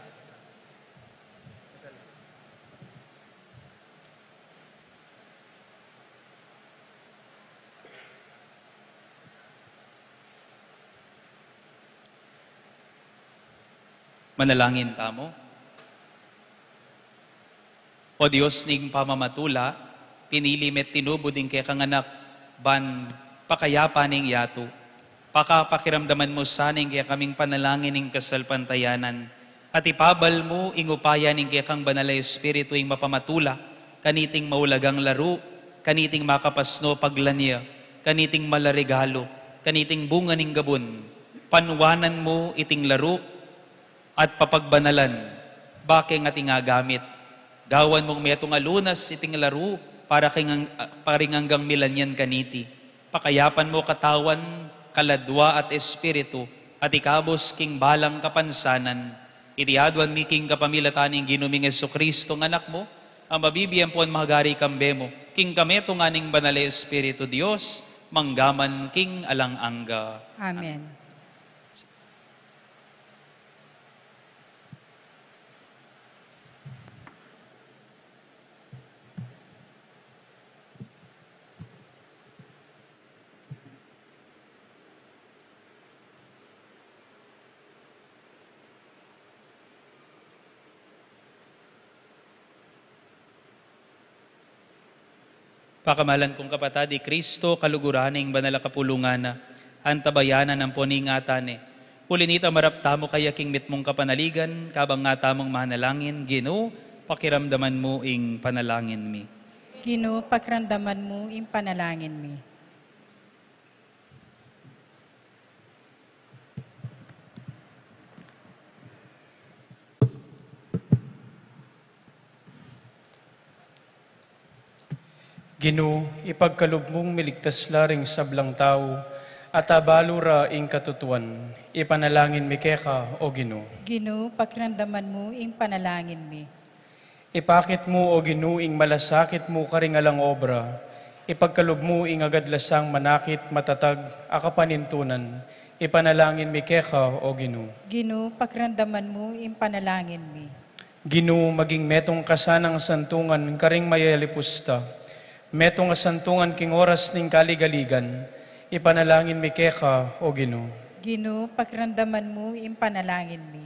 Manalangin tamu. O Dios ning pamamatula, pinili me at tinubud ing kekang Anak ban pakayapan ning yatu. Pakapakiramdaman mu sana ing kekaming panalangin ning kasalpantayanan, at ipabal mu ing upaya ning kekang Banal a Espiritu ing mapamatula kaniting maulagang laru, kaniting makapasno paglan ya, kaniting malaregalu, kaniting bunga ning gabun. Panuanan mu iting laru at papagbanalan, bakeng ating agamit. Gawan mung metung a lunas iting laru para king ang-, para king anggang milan yan kaniti. Pakayapan mu Katawan, Kaladua at Espiritu, at ikabus king balang kapansanan. Iti aduan mi king kapamilatan ning Ginu ming Jesucristo, nga Anak mu, a mabibie ampon magari kambe mu, king kametungan ning Banal a Espiritu, Dios, manggaman king alang angga. Amen. Pakamalan kung kapatad, i Kristo kaluguran na, ing banal a kapulungan na, antabayanan ampon ingatan ne. Uli nita, marap tamu kaya king mitmung kapanaligan, kabang nga tamung manalangin, Ginu, pakiramdaman mu ing panalangin mi. Ginu, pakiramdaman mu ing panalangin mi. Ginu, ipagkalub mung miligtas la ring sablang tau, at abalu ra ing katutuan. Ipanalangin mi keka, O Ginu. Ginu, pakiramdaman mu ing panalangin mi. Ipakit mu, O Ginu, ing malasakit mu karing alang obra. Ipagkalub mu ing agad la sang manakit, matatag a kapanintunan. Ipanalangin mi keka, O Ginu. Ginu, pakiramdaman mu ing panalangin mi. Ginu, maging metung ka sanang santungan karing mayalipus ta. Metung a santungan king oras ning kaligaligan. Ipanalangin mi keka, O Ginu. Ginu, pakiramdaman mu ing panalangin mi.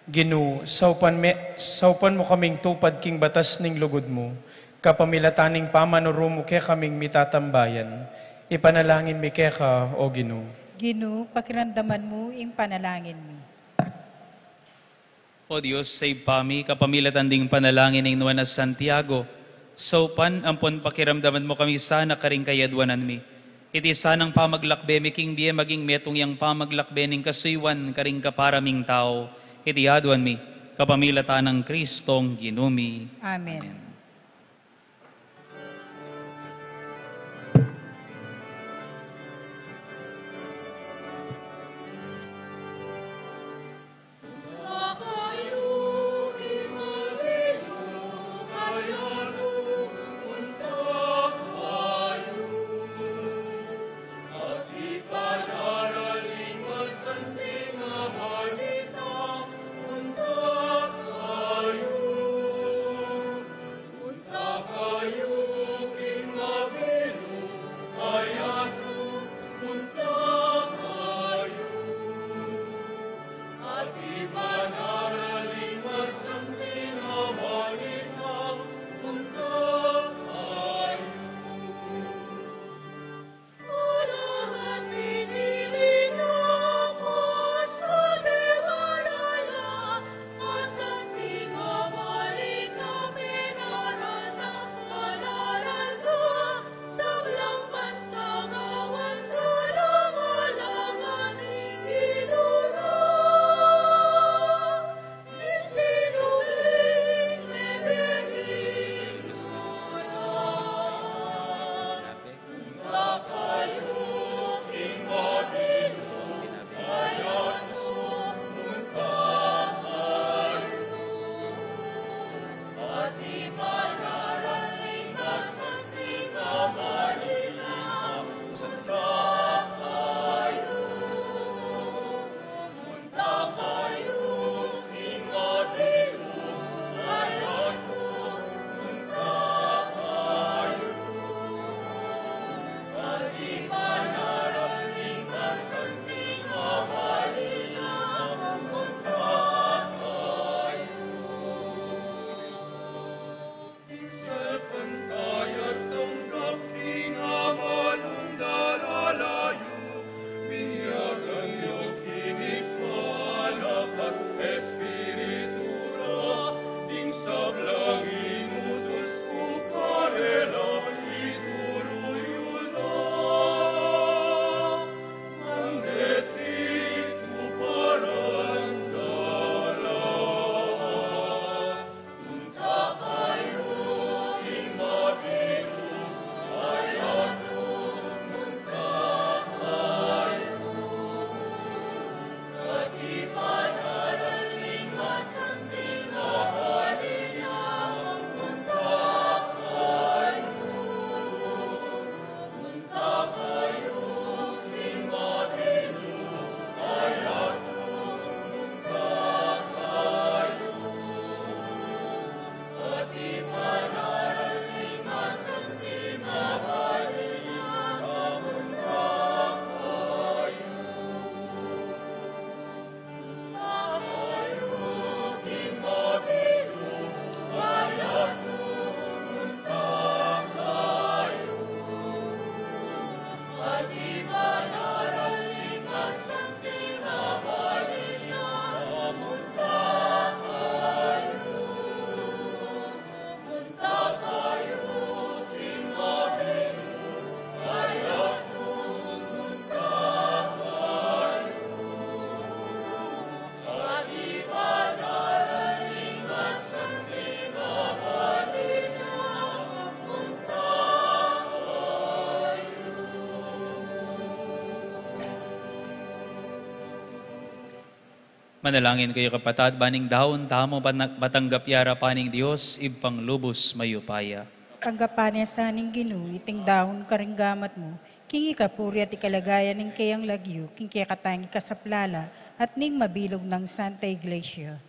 Ginu, saupan, me, saupan mu kaming tupad king batas ning lugud mu, kapamilatan ning pamanuru mu kekaming mitatambayan, ipanalangin mi keka, O Ginu. Ginu, pakiramdaman mu ing panalangin mi. O Dios, sa Ibpa mi, kapamilatan ding panalangin ning Nuan a Santiago, saupan ampon pakiramdaman mu kami sana karing kayadwanan mi. Iti sanang pamaglakbe mi king bie maging metung yang pamaglakbe ning kasuyuan karing kapara ming tau. Iti aduan mi, kapamilatan nang Kristong Ginu mi. Amen. Amen. Manalangin kayu, kapatad, ban ing daun tamu pata-, matanggap ya arapan ning Dios, Ibpang lubus mayupaya. Tanggapan na sa ning Ginu iting daun karing gamat mu, king ikapuri at ikalagayan ning keyang lagyu, king kekatang ikasaplala, at ning mabilug nang Santa Iglesia.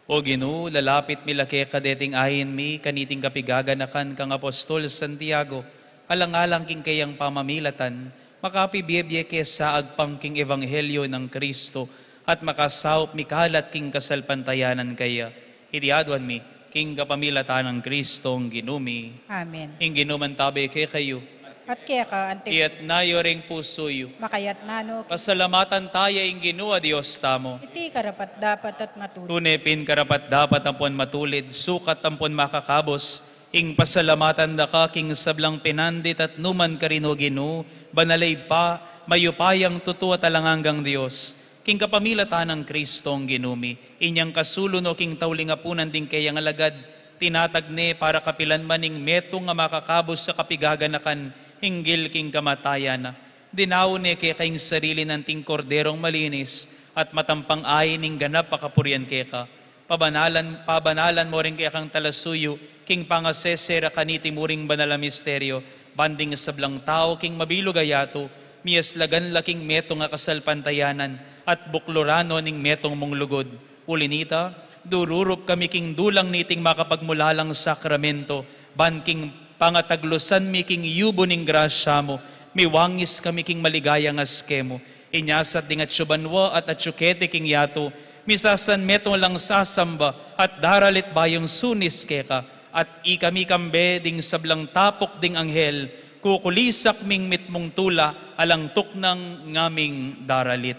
O Ginu, lalapit mi la keka deting ain mi, kaniting kapigaganakan kang Apostol Santiago, alang-alang king keyang pamamilatan, makapibie-bie ke sa agpang king ebanghelyo nang Kristo, at makasaup mikalat king kasalpantayanan kaya. Iti aduan mi king kapamilatan nang Kristong Ginu mi. Amen. Ing Ginu mantabe kekayu. At keka anti. Iyatas yu ring pusu yu. Makayatas no. Pasalamatan taya ing Ginu a Dios tamu. Iti karapat-dapat at matulid. Tune pin karapat-dapat ampon matulid, sukat ampon makakabus, ing pasalamatan da ka king sablang pinandit at nukarin man, O Ginu, banal a Ibpa, mayupayang tutu at alang anggang Dios, king kapamilatan nang Kristong Ginu mi. Inyang kasulun no king tauling apunan ding keyang alagad, tinatag ne para kapilan man ing metung a makakabus a kapigaganakan hinggil king kamatayan na. Dinaun ne keka ing sarili na anting korderong malinis at matampang ain ning ganap a kapurian keka. Pabanalan, pabanalan mo ring kekang talasuyu king pangasesera kaniti muring banal a misteryo, ban ding sablang tau king mabilug a yatu, miyaslagan la king metung a kasalpantayanan at bukluran no ning metung mung lugud. Uli nita, dururup kami king dulang niting makapagmulalang sakramento, ban king pangataglusan mi king yubu ning grasya mu, miwangis kami king maligayang aske mu. Inya sa ding atyu banua at atyu keti king yatu, misasanmetung lang sasamba at daralit bayung sunis keka, at ikami kambe ding sablang tapuk ding anghel, kukulisak ming mitmung tula, alang tuknang ngaming daralit.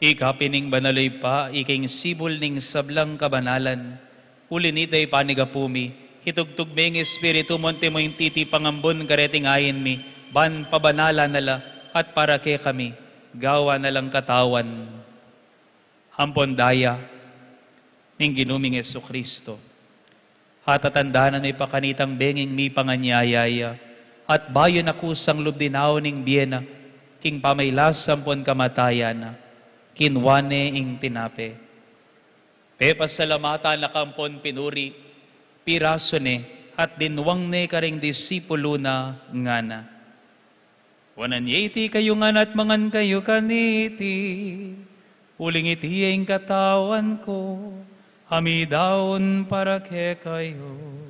Ika pin ing banal a Ibpa, ika ing sibul ning sablang kabanalan. Uli nita, ipanyawad mi, itubud me ing Espiritu mu antimo ing titipang ambun kareting ain mi, ban pabanalan na la at para kekami gawan na lang katawan ampon daya ning Ginu ming Jesucristo. At tatandanan mi pa kanitang benging mipanganyaya ya, at bayu na kusang lub dinaun ing bie na, king pamailas ampon kamatayan na, kinua ne ing tinape. Pepasalamatan na ka ampon pinuri, pirasu ne, at dinwang ne karing disipulu na ngana: Kuanan ye iti kayu ngan at mangan kayu kaniti, uling iti ya ing katawan ku, a midaun para kekayu.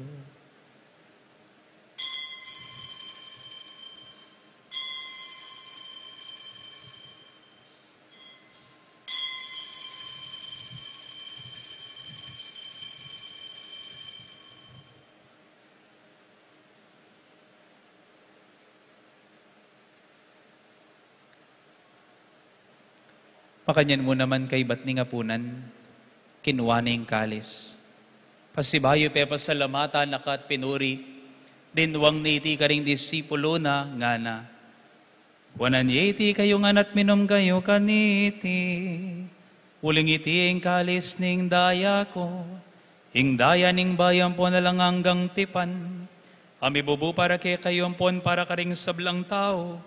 Makanyan mu naman kaybat ning apunan, kinua ne ing kalis. Pasibayu pepasalamatan na ka at pinuri, dinwang ne iti karing disipulo na, ngana: Kuanan ye iti kayu ngan at minum kayu kaniti. Uling iti ing kalis ning daya ku, ing daya ning bayu ampon alang anggang tipan, a mibubu para kekayu ampon para karing sablang tau.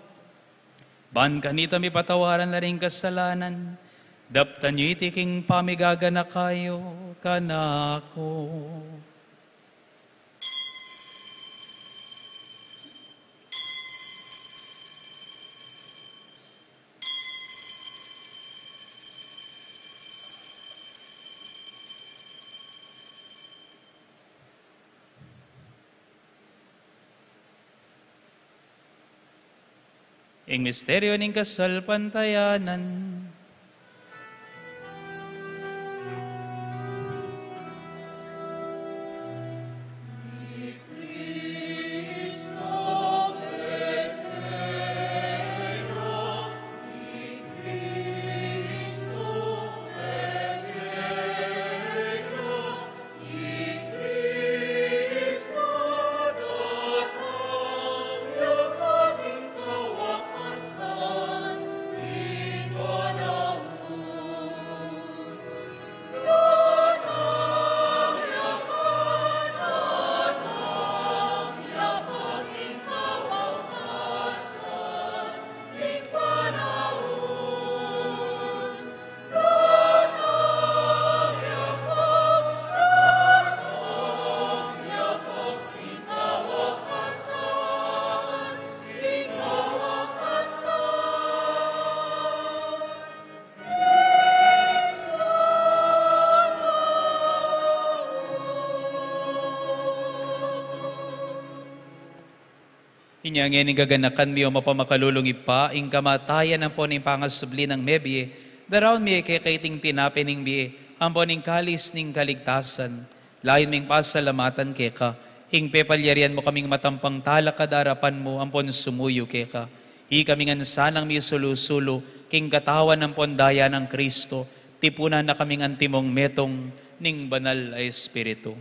Ban kanita mipatawaran la ring kasalanan, daptan yu iti king pamigaganaka yu kanaku. Ing misteryo ning kasalpantayanan. Inya ngeni, gaganakan mi, o mapamakalulung Ibpa, ing kamatayan ampon ing pangasubli nang mebie, daraun mi keka iting tinape ning bie ampon ing kalis ning kaligtasan. Layun ming pasalamatan keka ing pepalyarian mu kaming matampang talakad king arapan mu ampon sumuyu keka. Ikami ngan sanang misulu-sulu king katawan ampon daya nang Kristo, tipunan na kaming antimong metung ning Banal a Espiritu.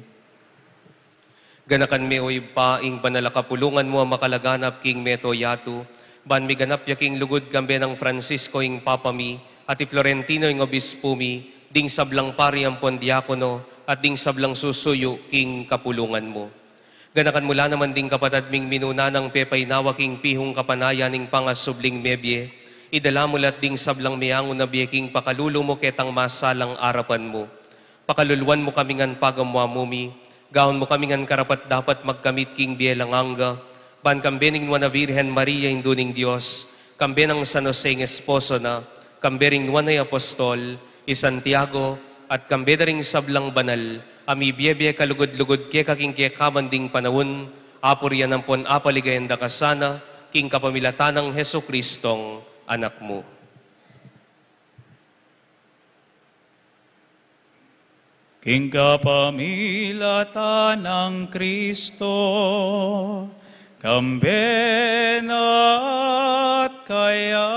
Ganakan mi, o Ibpa, ing banal a kapulungan mu a makalaganap king mabilug a yatu, ban miganap ya king lugud kambe nang Francisco ing Papa mi, at i Florentino ing Obispu mi, ding sablang pari ampon diakono, at ding sablang susuyu king kapulungan mu. Ganakan mu la naman ding kapatad ming minuna nang pepainawa king pihung kapanayan ning pangasubling mebie, idala mu la at ding sablang meangu na bie king pakalulu mu ketang masalang arapan mu. Pakaluluan mu kami ngan pagamuamu mi, gawan mu kami ngan karapat-dapat magkamit king bie alang angga, ban kambe ning Nuan a Virgen Maria, Indu ning Dios, kambe nang San Jose ing esposo na, kambe ring Nuan a Apostol, i Santiago, at kambe da ring sablang banal a mibie-bie kalugud-lugud keka king kekaban ding panaun, apurian ampon apaligayan da ka sana, king kapamilatan nang Jesucristong Anak mu. King kapamilatan nang Kristo, kambe na at kaya,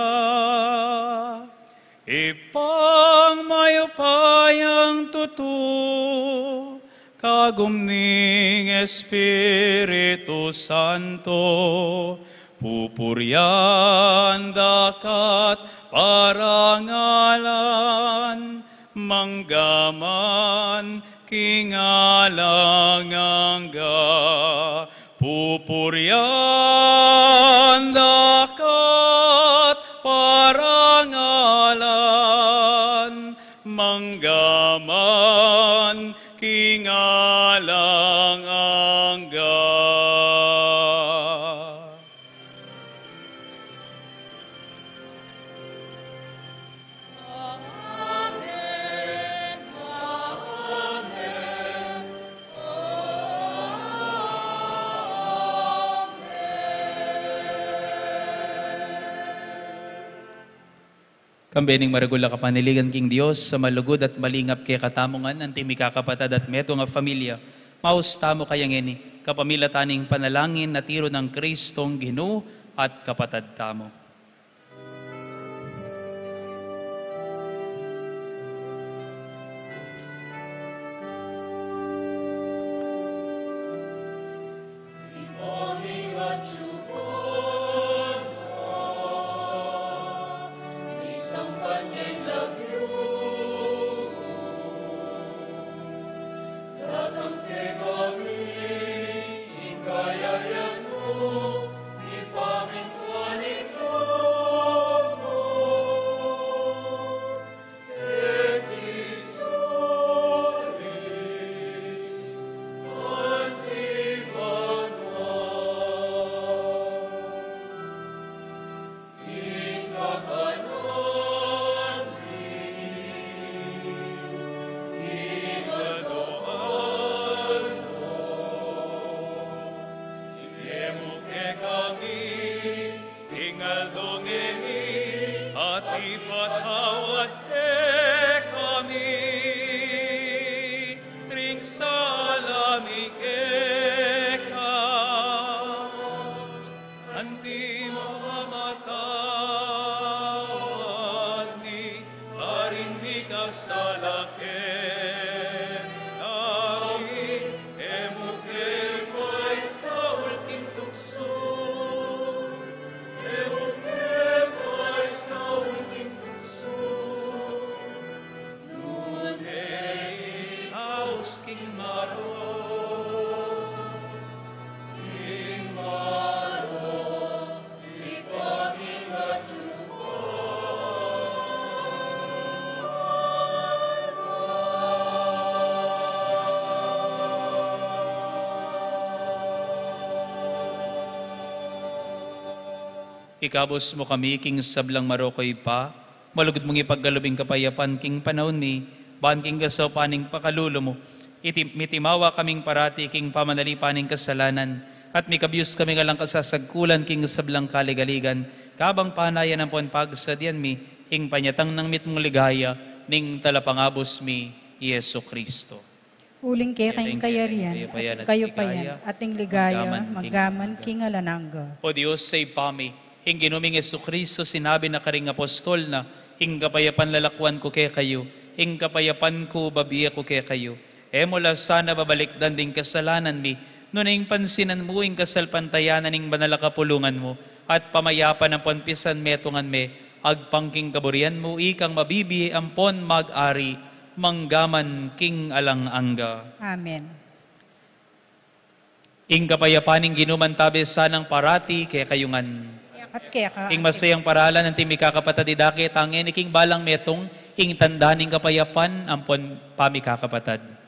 Ibpang mayupayang tutu, kagum ning Espiritu Santo, pupurian da ka at parangalan, mangga man king alang angga. Pupurian da ka at parangalan, mangga man king alang angga. Kambe ning maragul a kapanaligan king Dios a malugud at malingap kekatamu ngan, anti mikakapatad at metung a familia, maus tamu kaya ngeni, kapamilatan ning panalangin a tiru nang Kristong Ginu at Kapatad tamu. Salake, daging e mu ke paisaul king tuksu, e mu ke paisaul king tuksu, nune ikaus king marok, king marok. Ikabus mu kami king sablang marok, Ibpa, malugud mung ipagkalub ing kapayapan king panaun mi, ban king kasaupan ning pakalulu mu, iti, mitimawa kaming parati king pamanalipan ning kasalanan, at mikabus kaming alang kasasagkulan king sablang kaligaligan, kabang panayan ampon pagsadyan mi ing panyatang nang mitmung ligaya ning Talapangabus mi, Jesucristo. Uling keka ing kayarian, kayupayan, at ing ligaya, manggaman king alang angga. O Dios, Ibpa mi, ing Ginu ming Jesucristo sinabi na karing apostol na, "Ing kapayapan lalakuan ku kekayu, ing kapayapan ku babie ku kekayu." E mu la sana babalikdan ding kasalanan mi, nune ing pansinan mu ing kasalpantayanan ning banal a kapulungan mu, at pamayapan ampon pisanmetungan me, agpang king kaburian mu, ikang mabibie ampon mag-ari, manggaman king alang angga. Amen. Ing kapayapan ning Ginu mantabe sanang parati kekayu ngan. At keka. Ing masayang paralan anti mikakapatad, idake ta ngeni king balang metung ing tanda ning kapayapan ampon pamikakapatad.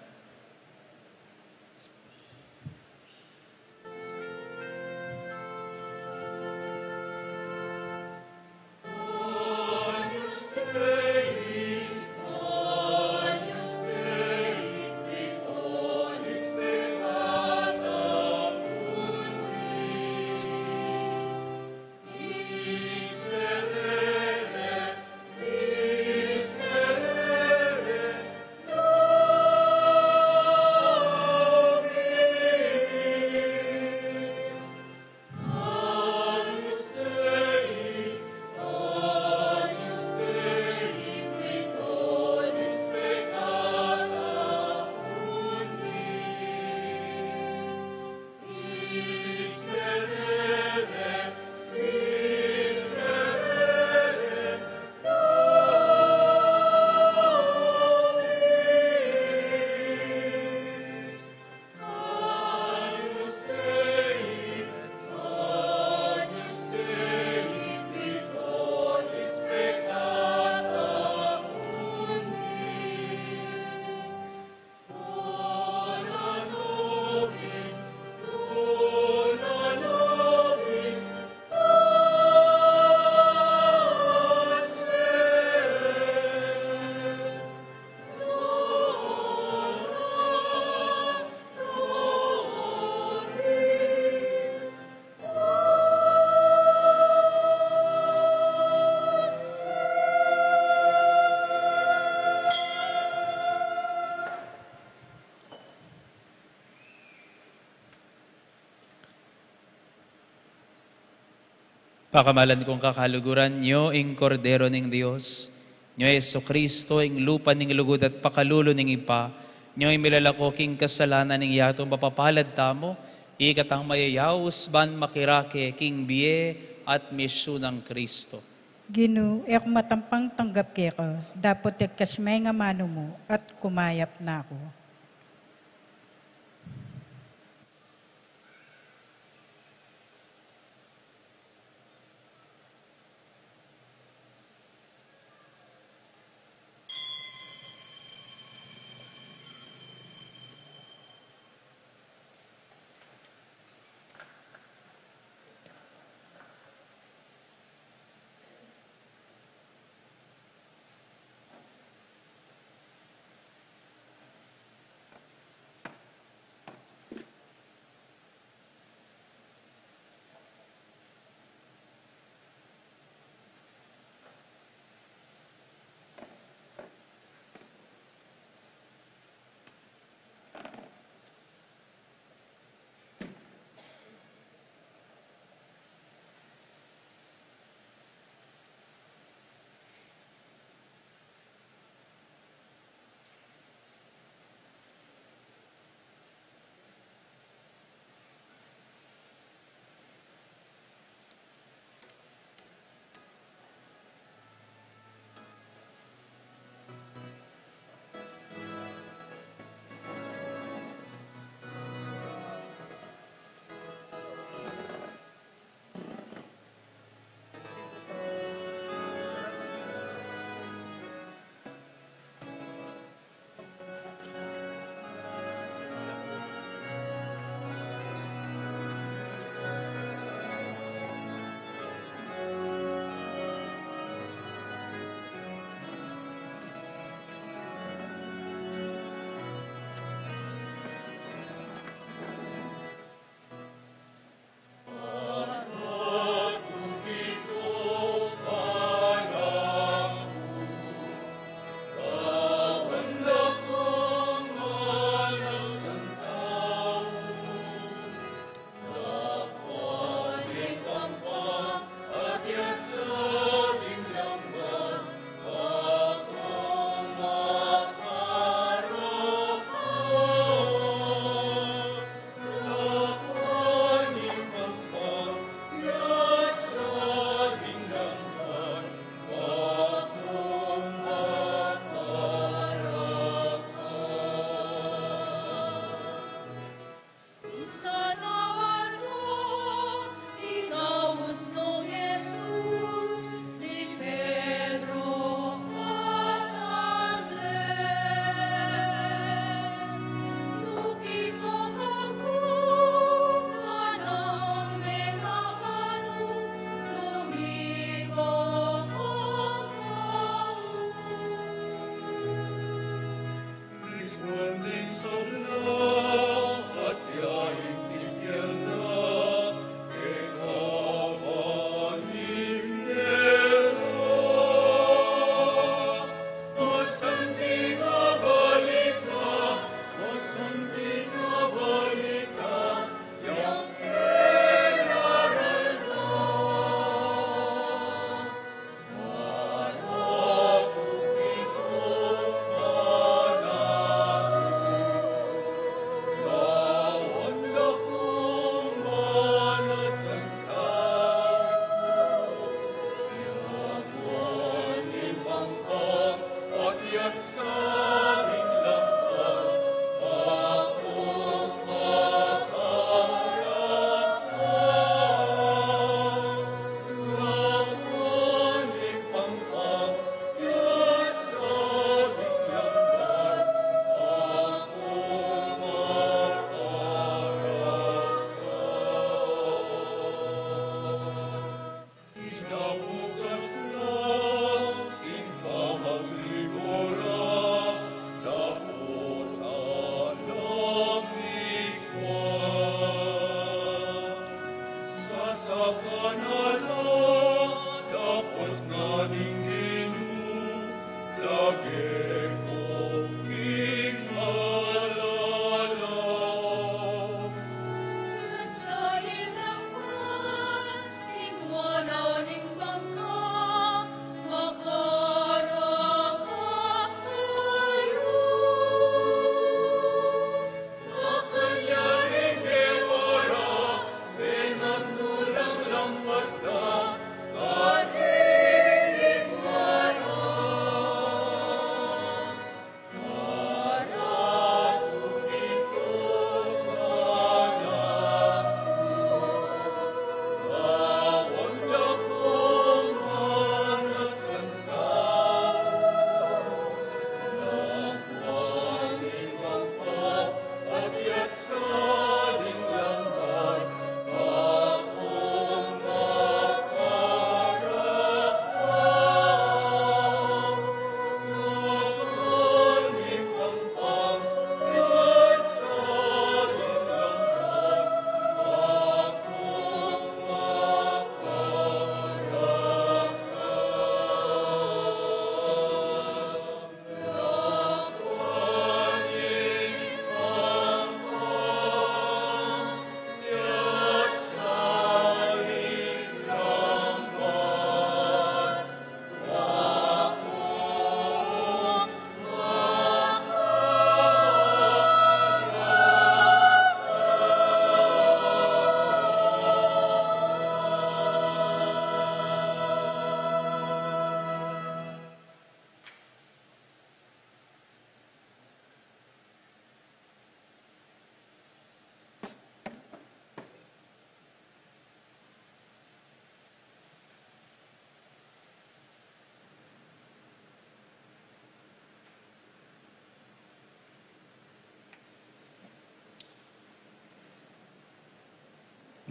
Pakamalan kung kakaluguran, nyo ing Kordero ning Dios, nyo i Jesucristo, ing lupa ning lugud at pakalulu ning Ibpa, nyo ing milalako king kasalanan ning yatu. Mapapalad tamu, ikatang mayayaus ban makirake king bie at misyun nang Cristo. Ginu, e ku matampang tanggap keka, dapot ikasme ing amanu mu at kumayap na ku.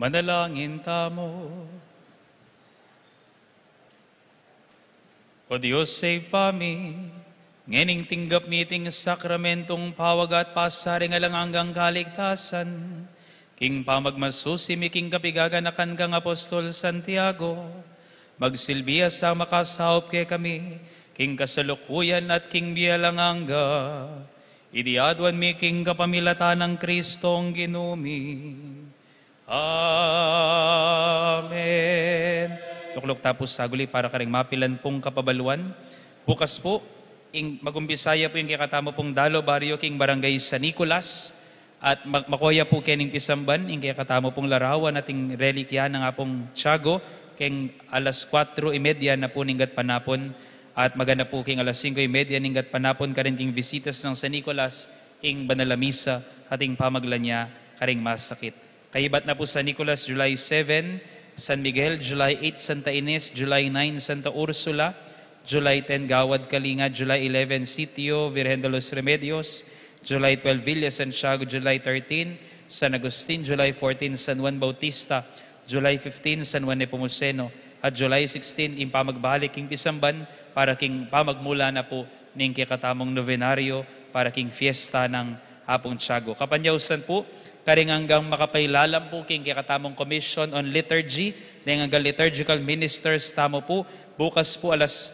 Manalangin tamu. O Dios, Ibpa mi, ngening tinggap mi iting sakramentong pawaga at pasaring alang anggang kaligtasan, king pamagmasusi mi king kapigaganakan kang Apostol Santiago, magsilbi ya sa makasaup kekami, king kasalukuyan at king bie alang angga. Iti aduan mi king kapamilatan nang Kristong Ginu mi. Amen. Tukluk ta pu saguli para karing mapilan pung kapabaluan. Bukas pu, ing, mag-umpisa ya pu ing kekatamu pung Dalo Barrio king Barangay San Nicolas. At ma-, makuya pu kening pisamban ing kekatamu pung larawan at ing relikya nang Apung Tiago king alas kuatro y media na pu ning gatpanapun. At maganap pu king alas singko y media ning gatpanapun karin king visitas nang San Nicolas ing banal a misa at ing pamagla nia karing masakit. Kaybat na pu San Nicolas, July seven, San Miguel, July eight, Santa Ines, July nine, Santa Ursula, July ten, Gawad Kalinga, July eleven, Sitio Virgen de los Remedios, July twelve, Villa Santiago, July thirteen, San Agustin, July fourteen, San Juan Bautista, July fifteen, San Juan Nepomuceno, at July sixteen, ing pamagbalik king pisamban para king pamagmula na pu ning kekatamung novenario para king fiesta nang Apung Tiago. Kapanyausan pu, karing anggang makapailalam pu king kekatamung Commission on Liturgy, neng anggang liturgical ministers tamu pu, bukas pu alas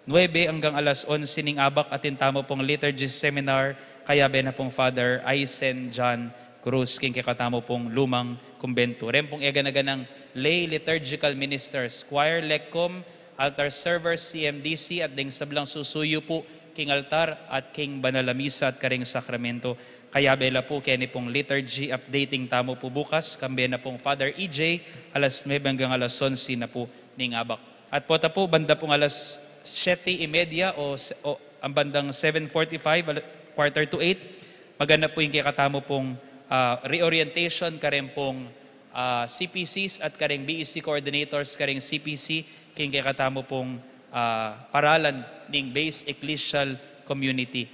nuebe anggang alas onse ning abak atin tamu pung liturgy seminar, kayabe na pung Father Aisen John Cruz king kekatamu pung lumang kumbento. Reng pung eganaganang lay liturgical ministers, choir, lecom, altar servers, C M D C, at ding sablang susuyu pu king altar at king banal a misa at karing sakramento. Kayabe la pu keni pung liturgy updating tamu pu bukas, kambe na pung Father E J, alas nuebe anggang alas onse na pu ning abak. At pota pu, banda pung alas siyete y media o, se- o ang bandang seven forty-five, al- quarter to eight, maganap pu ing kekatamu pung, ah, reorientation kareng pung, ah, C P Cs at kareng B E C coordinators kareng C P C king kekatamu pung, ah, paralan ning base ecclesial community.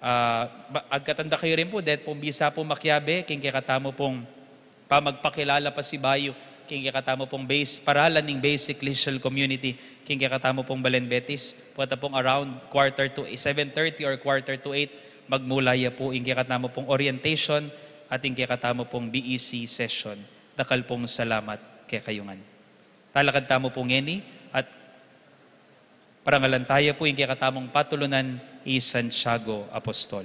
Ah, ba- agkatan da kayu rin pu, deta pung bisa pu makiabe king kekatamu pung pamagpakilala pasibayu king kekatamu pung base, paralan ning base ecclesial community king kekatamu pung Balen Betis. Pota pung around quarter to seven thirty or quarter to eight, magmula ya pu ing kekatamu pung orientation at ing kekatamu pung B E C session. Dakal pung salamat kekayu ngan. Talakad tamu pu ngeni at parangalan taya pu ing kekatamung patulunan i Santiago Apostol.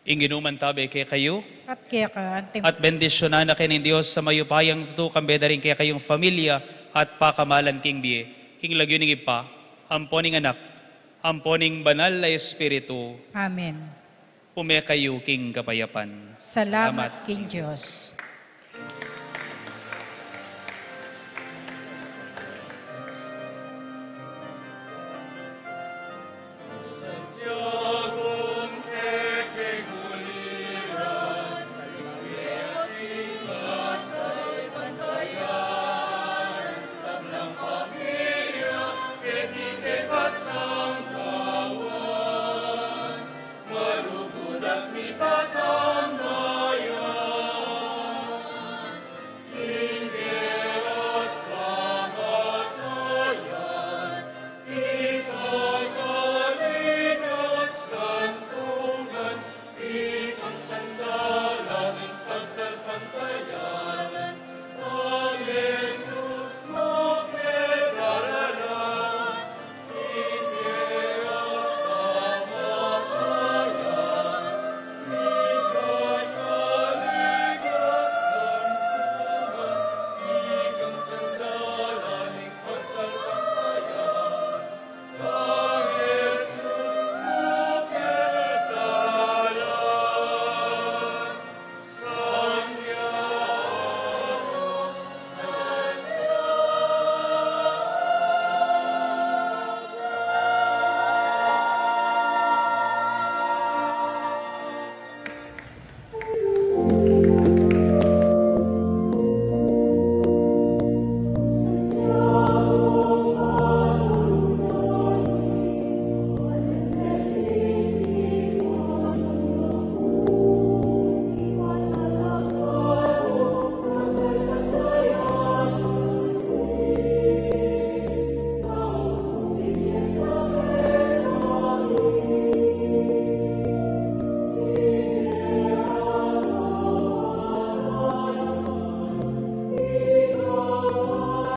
Ing Ginu mantabe kekayu. At keka anti. At bendisyunan na kayu ning Dios a mayupayang tutu, kambe da rin kekayung familia at pakamalan king bie, king lagyu ning Ibpa, ampo ning Anak, ampo ning Banal a Espiritu. Amen. Ume kayu king kapayapan. Salamat king Dios.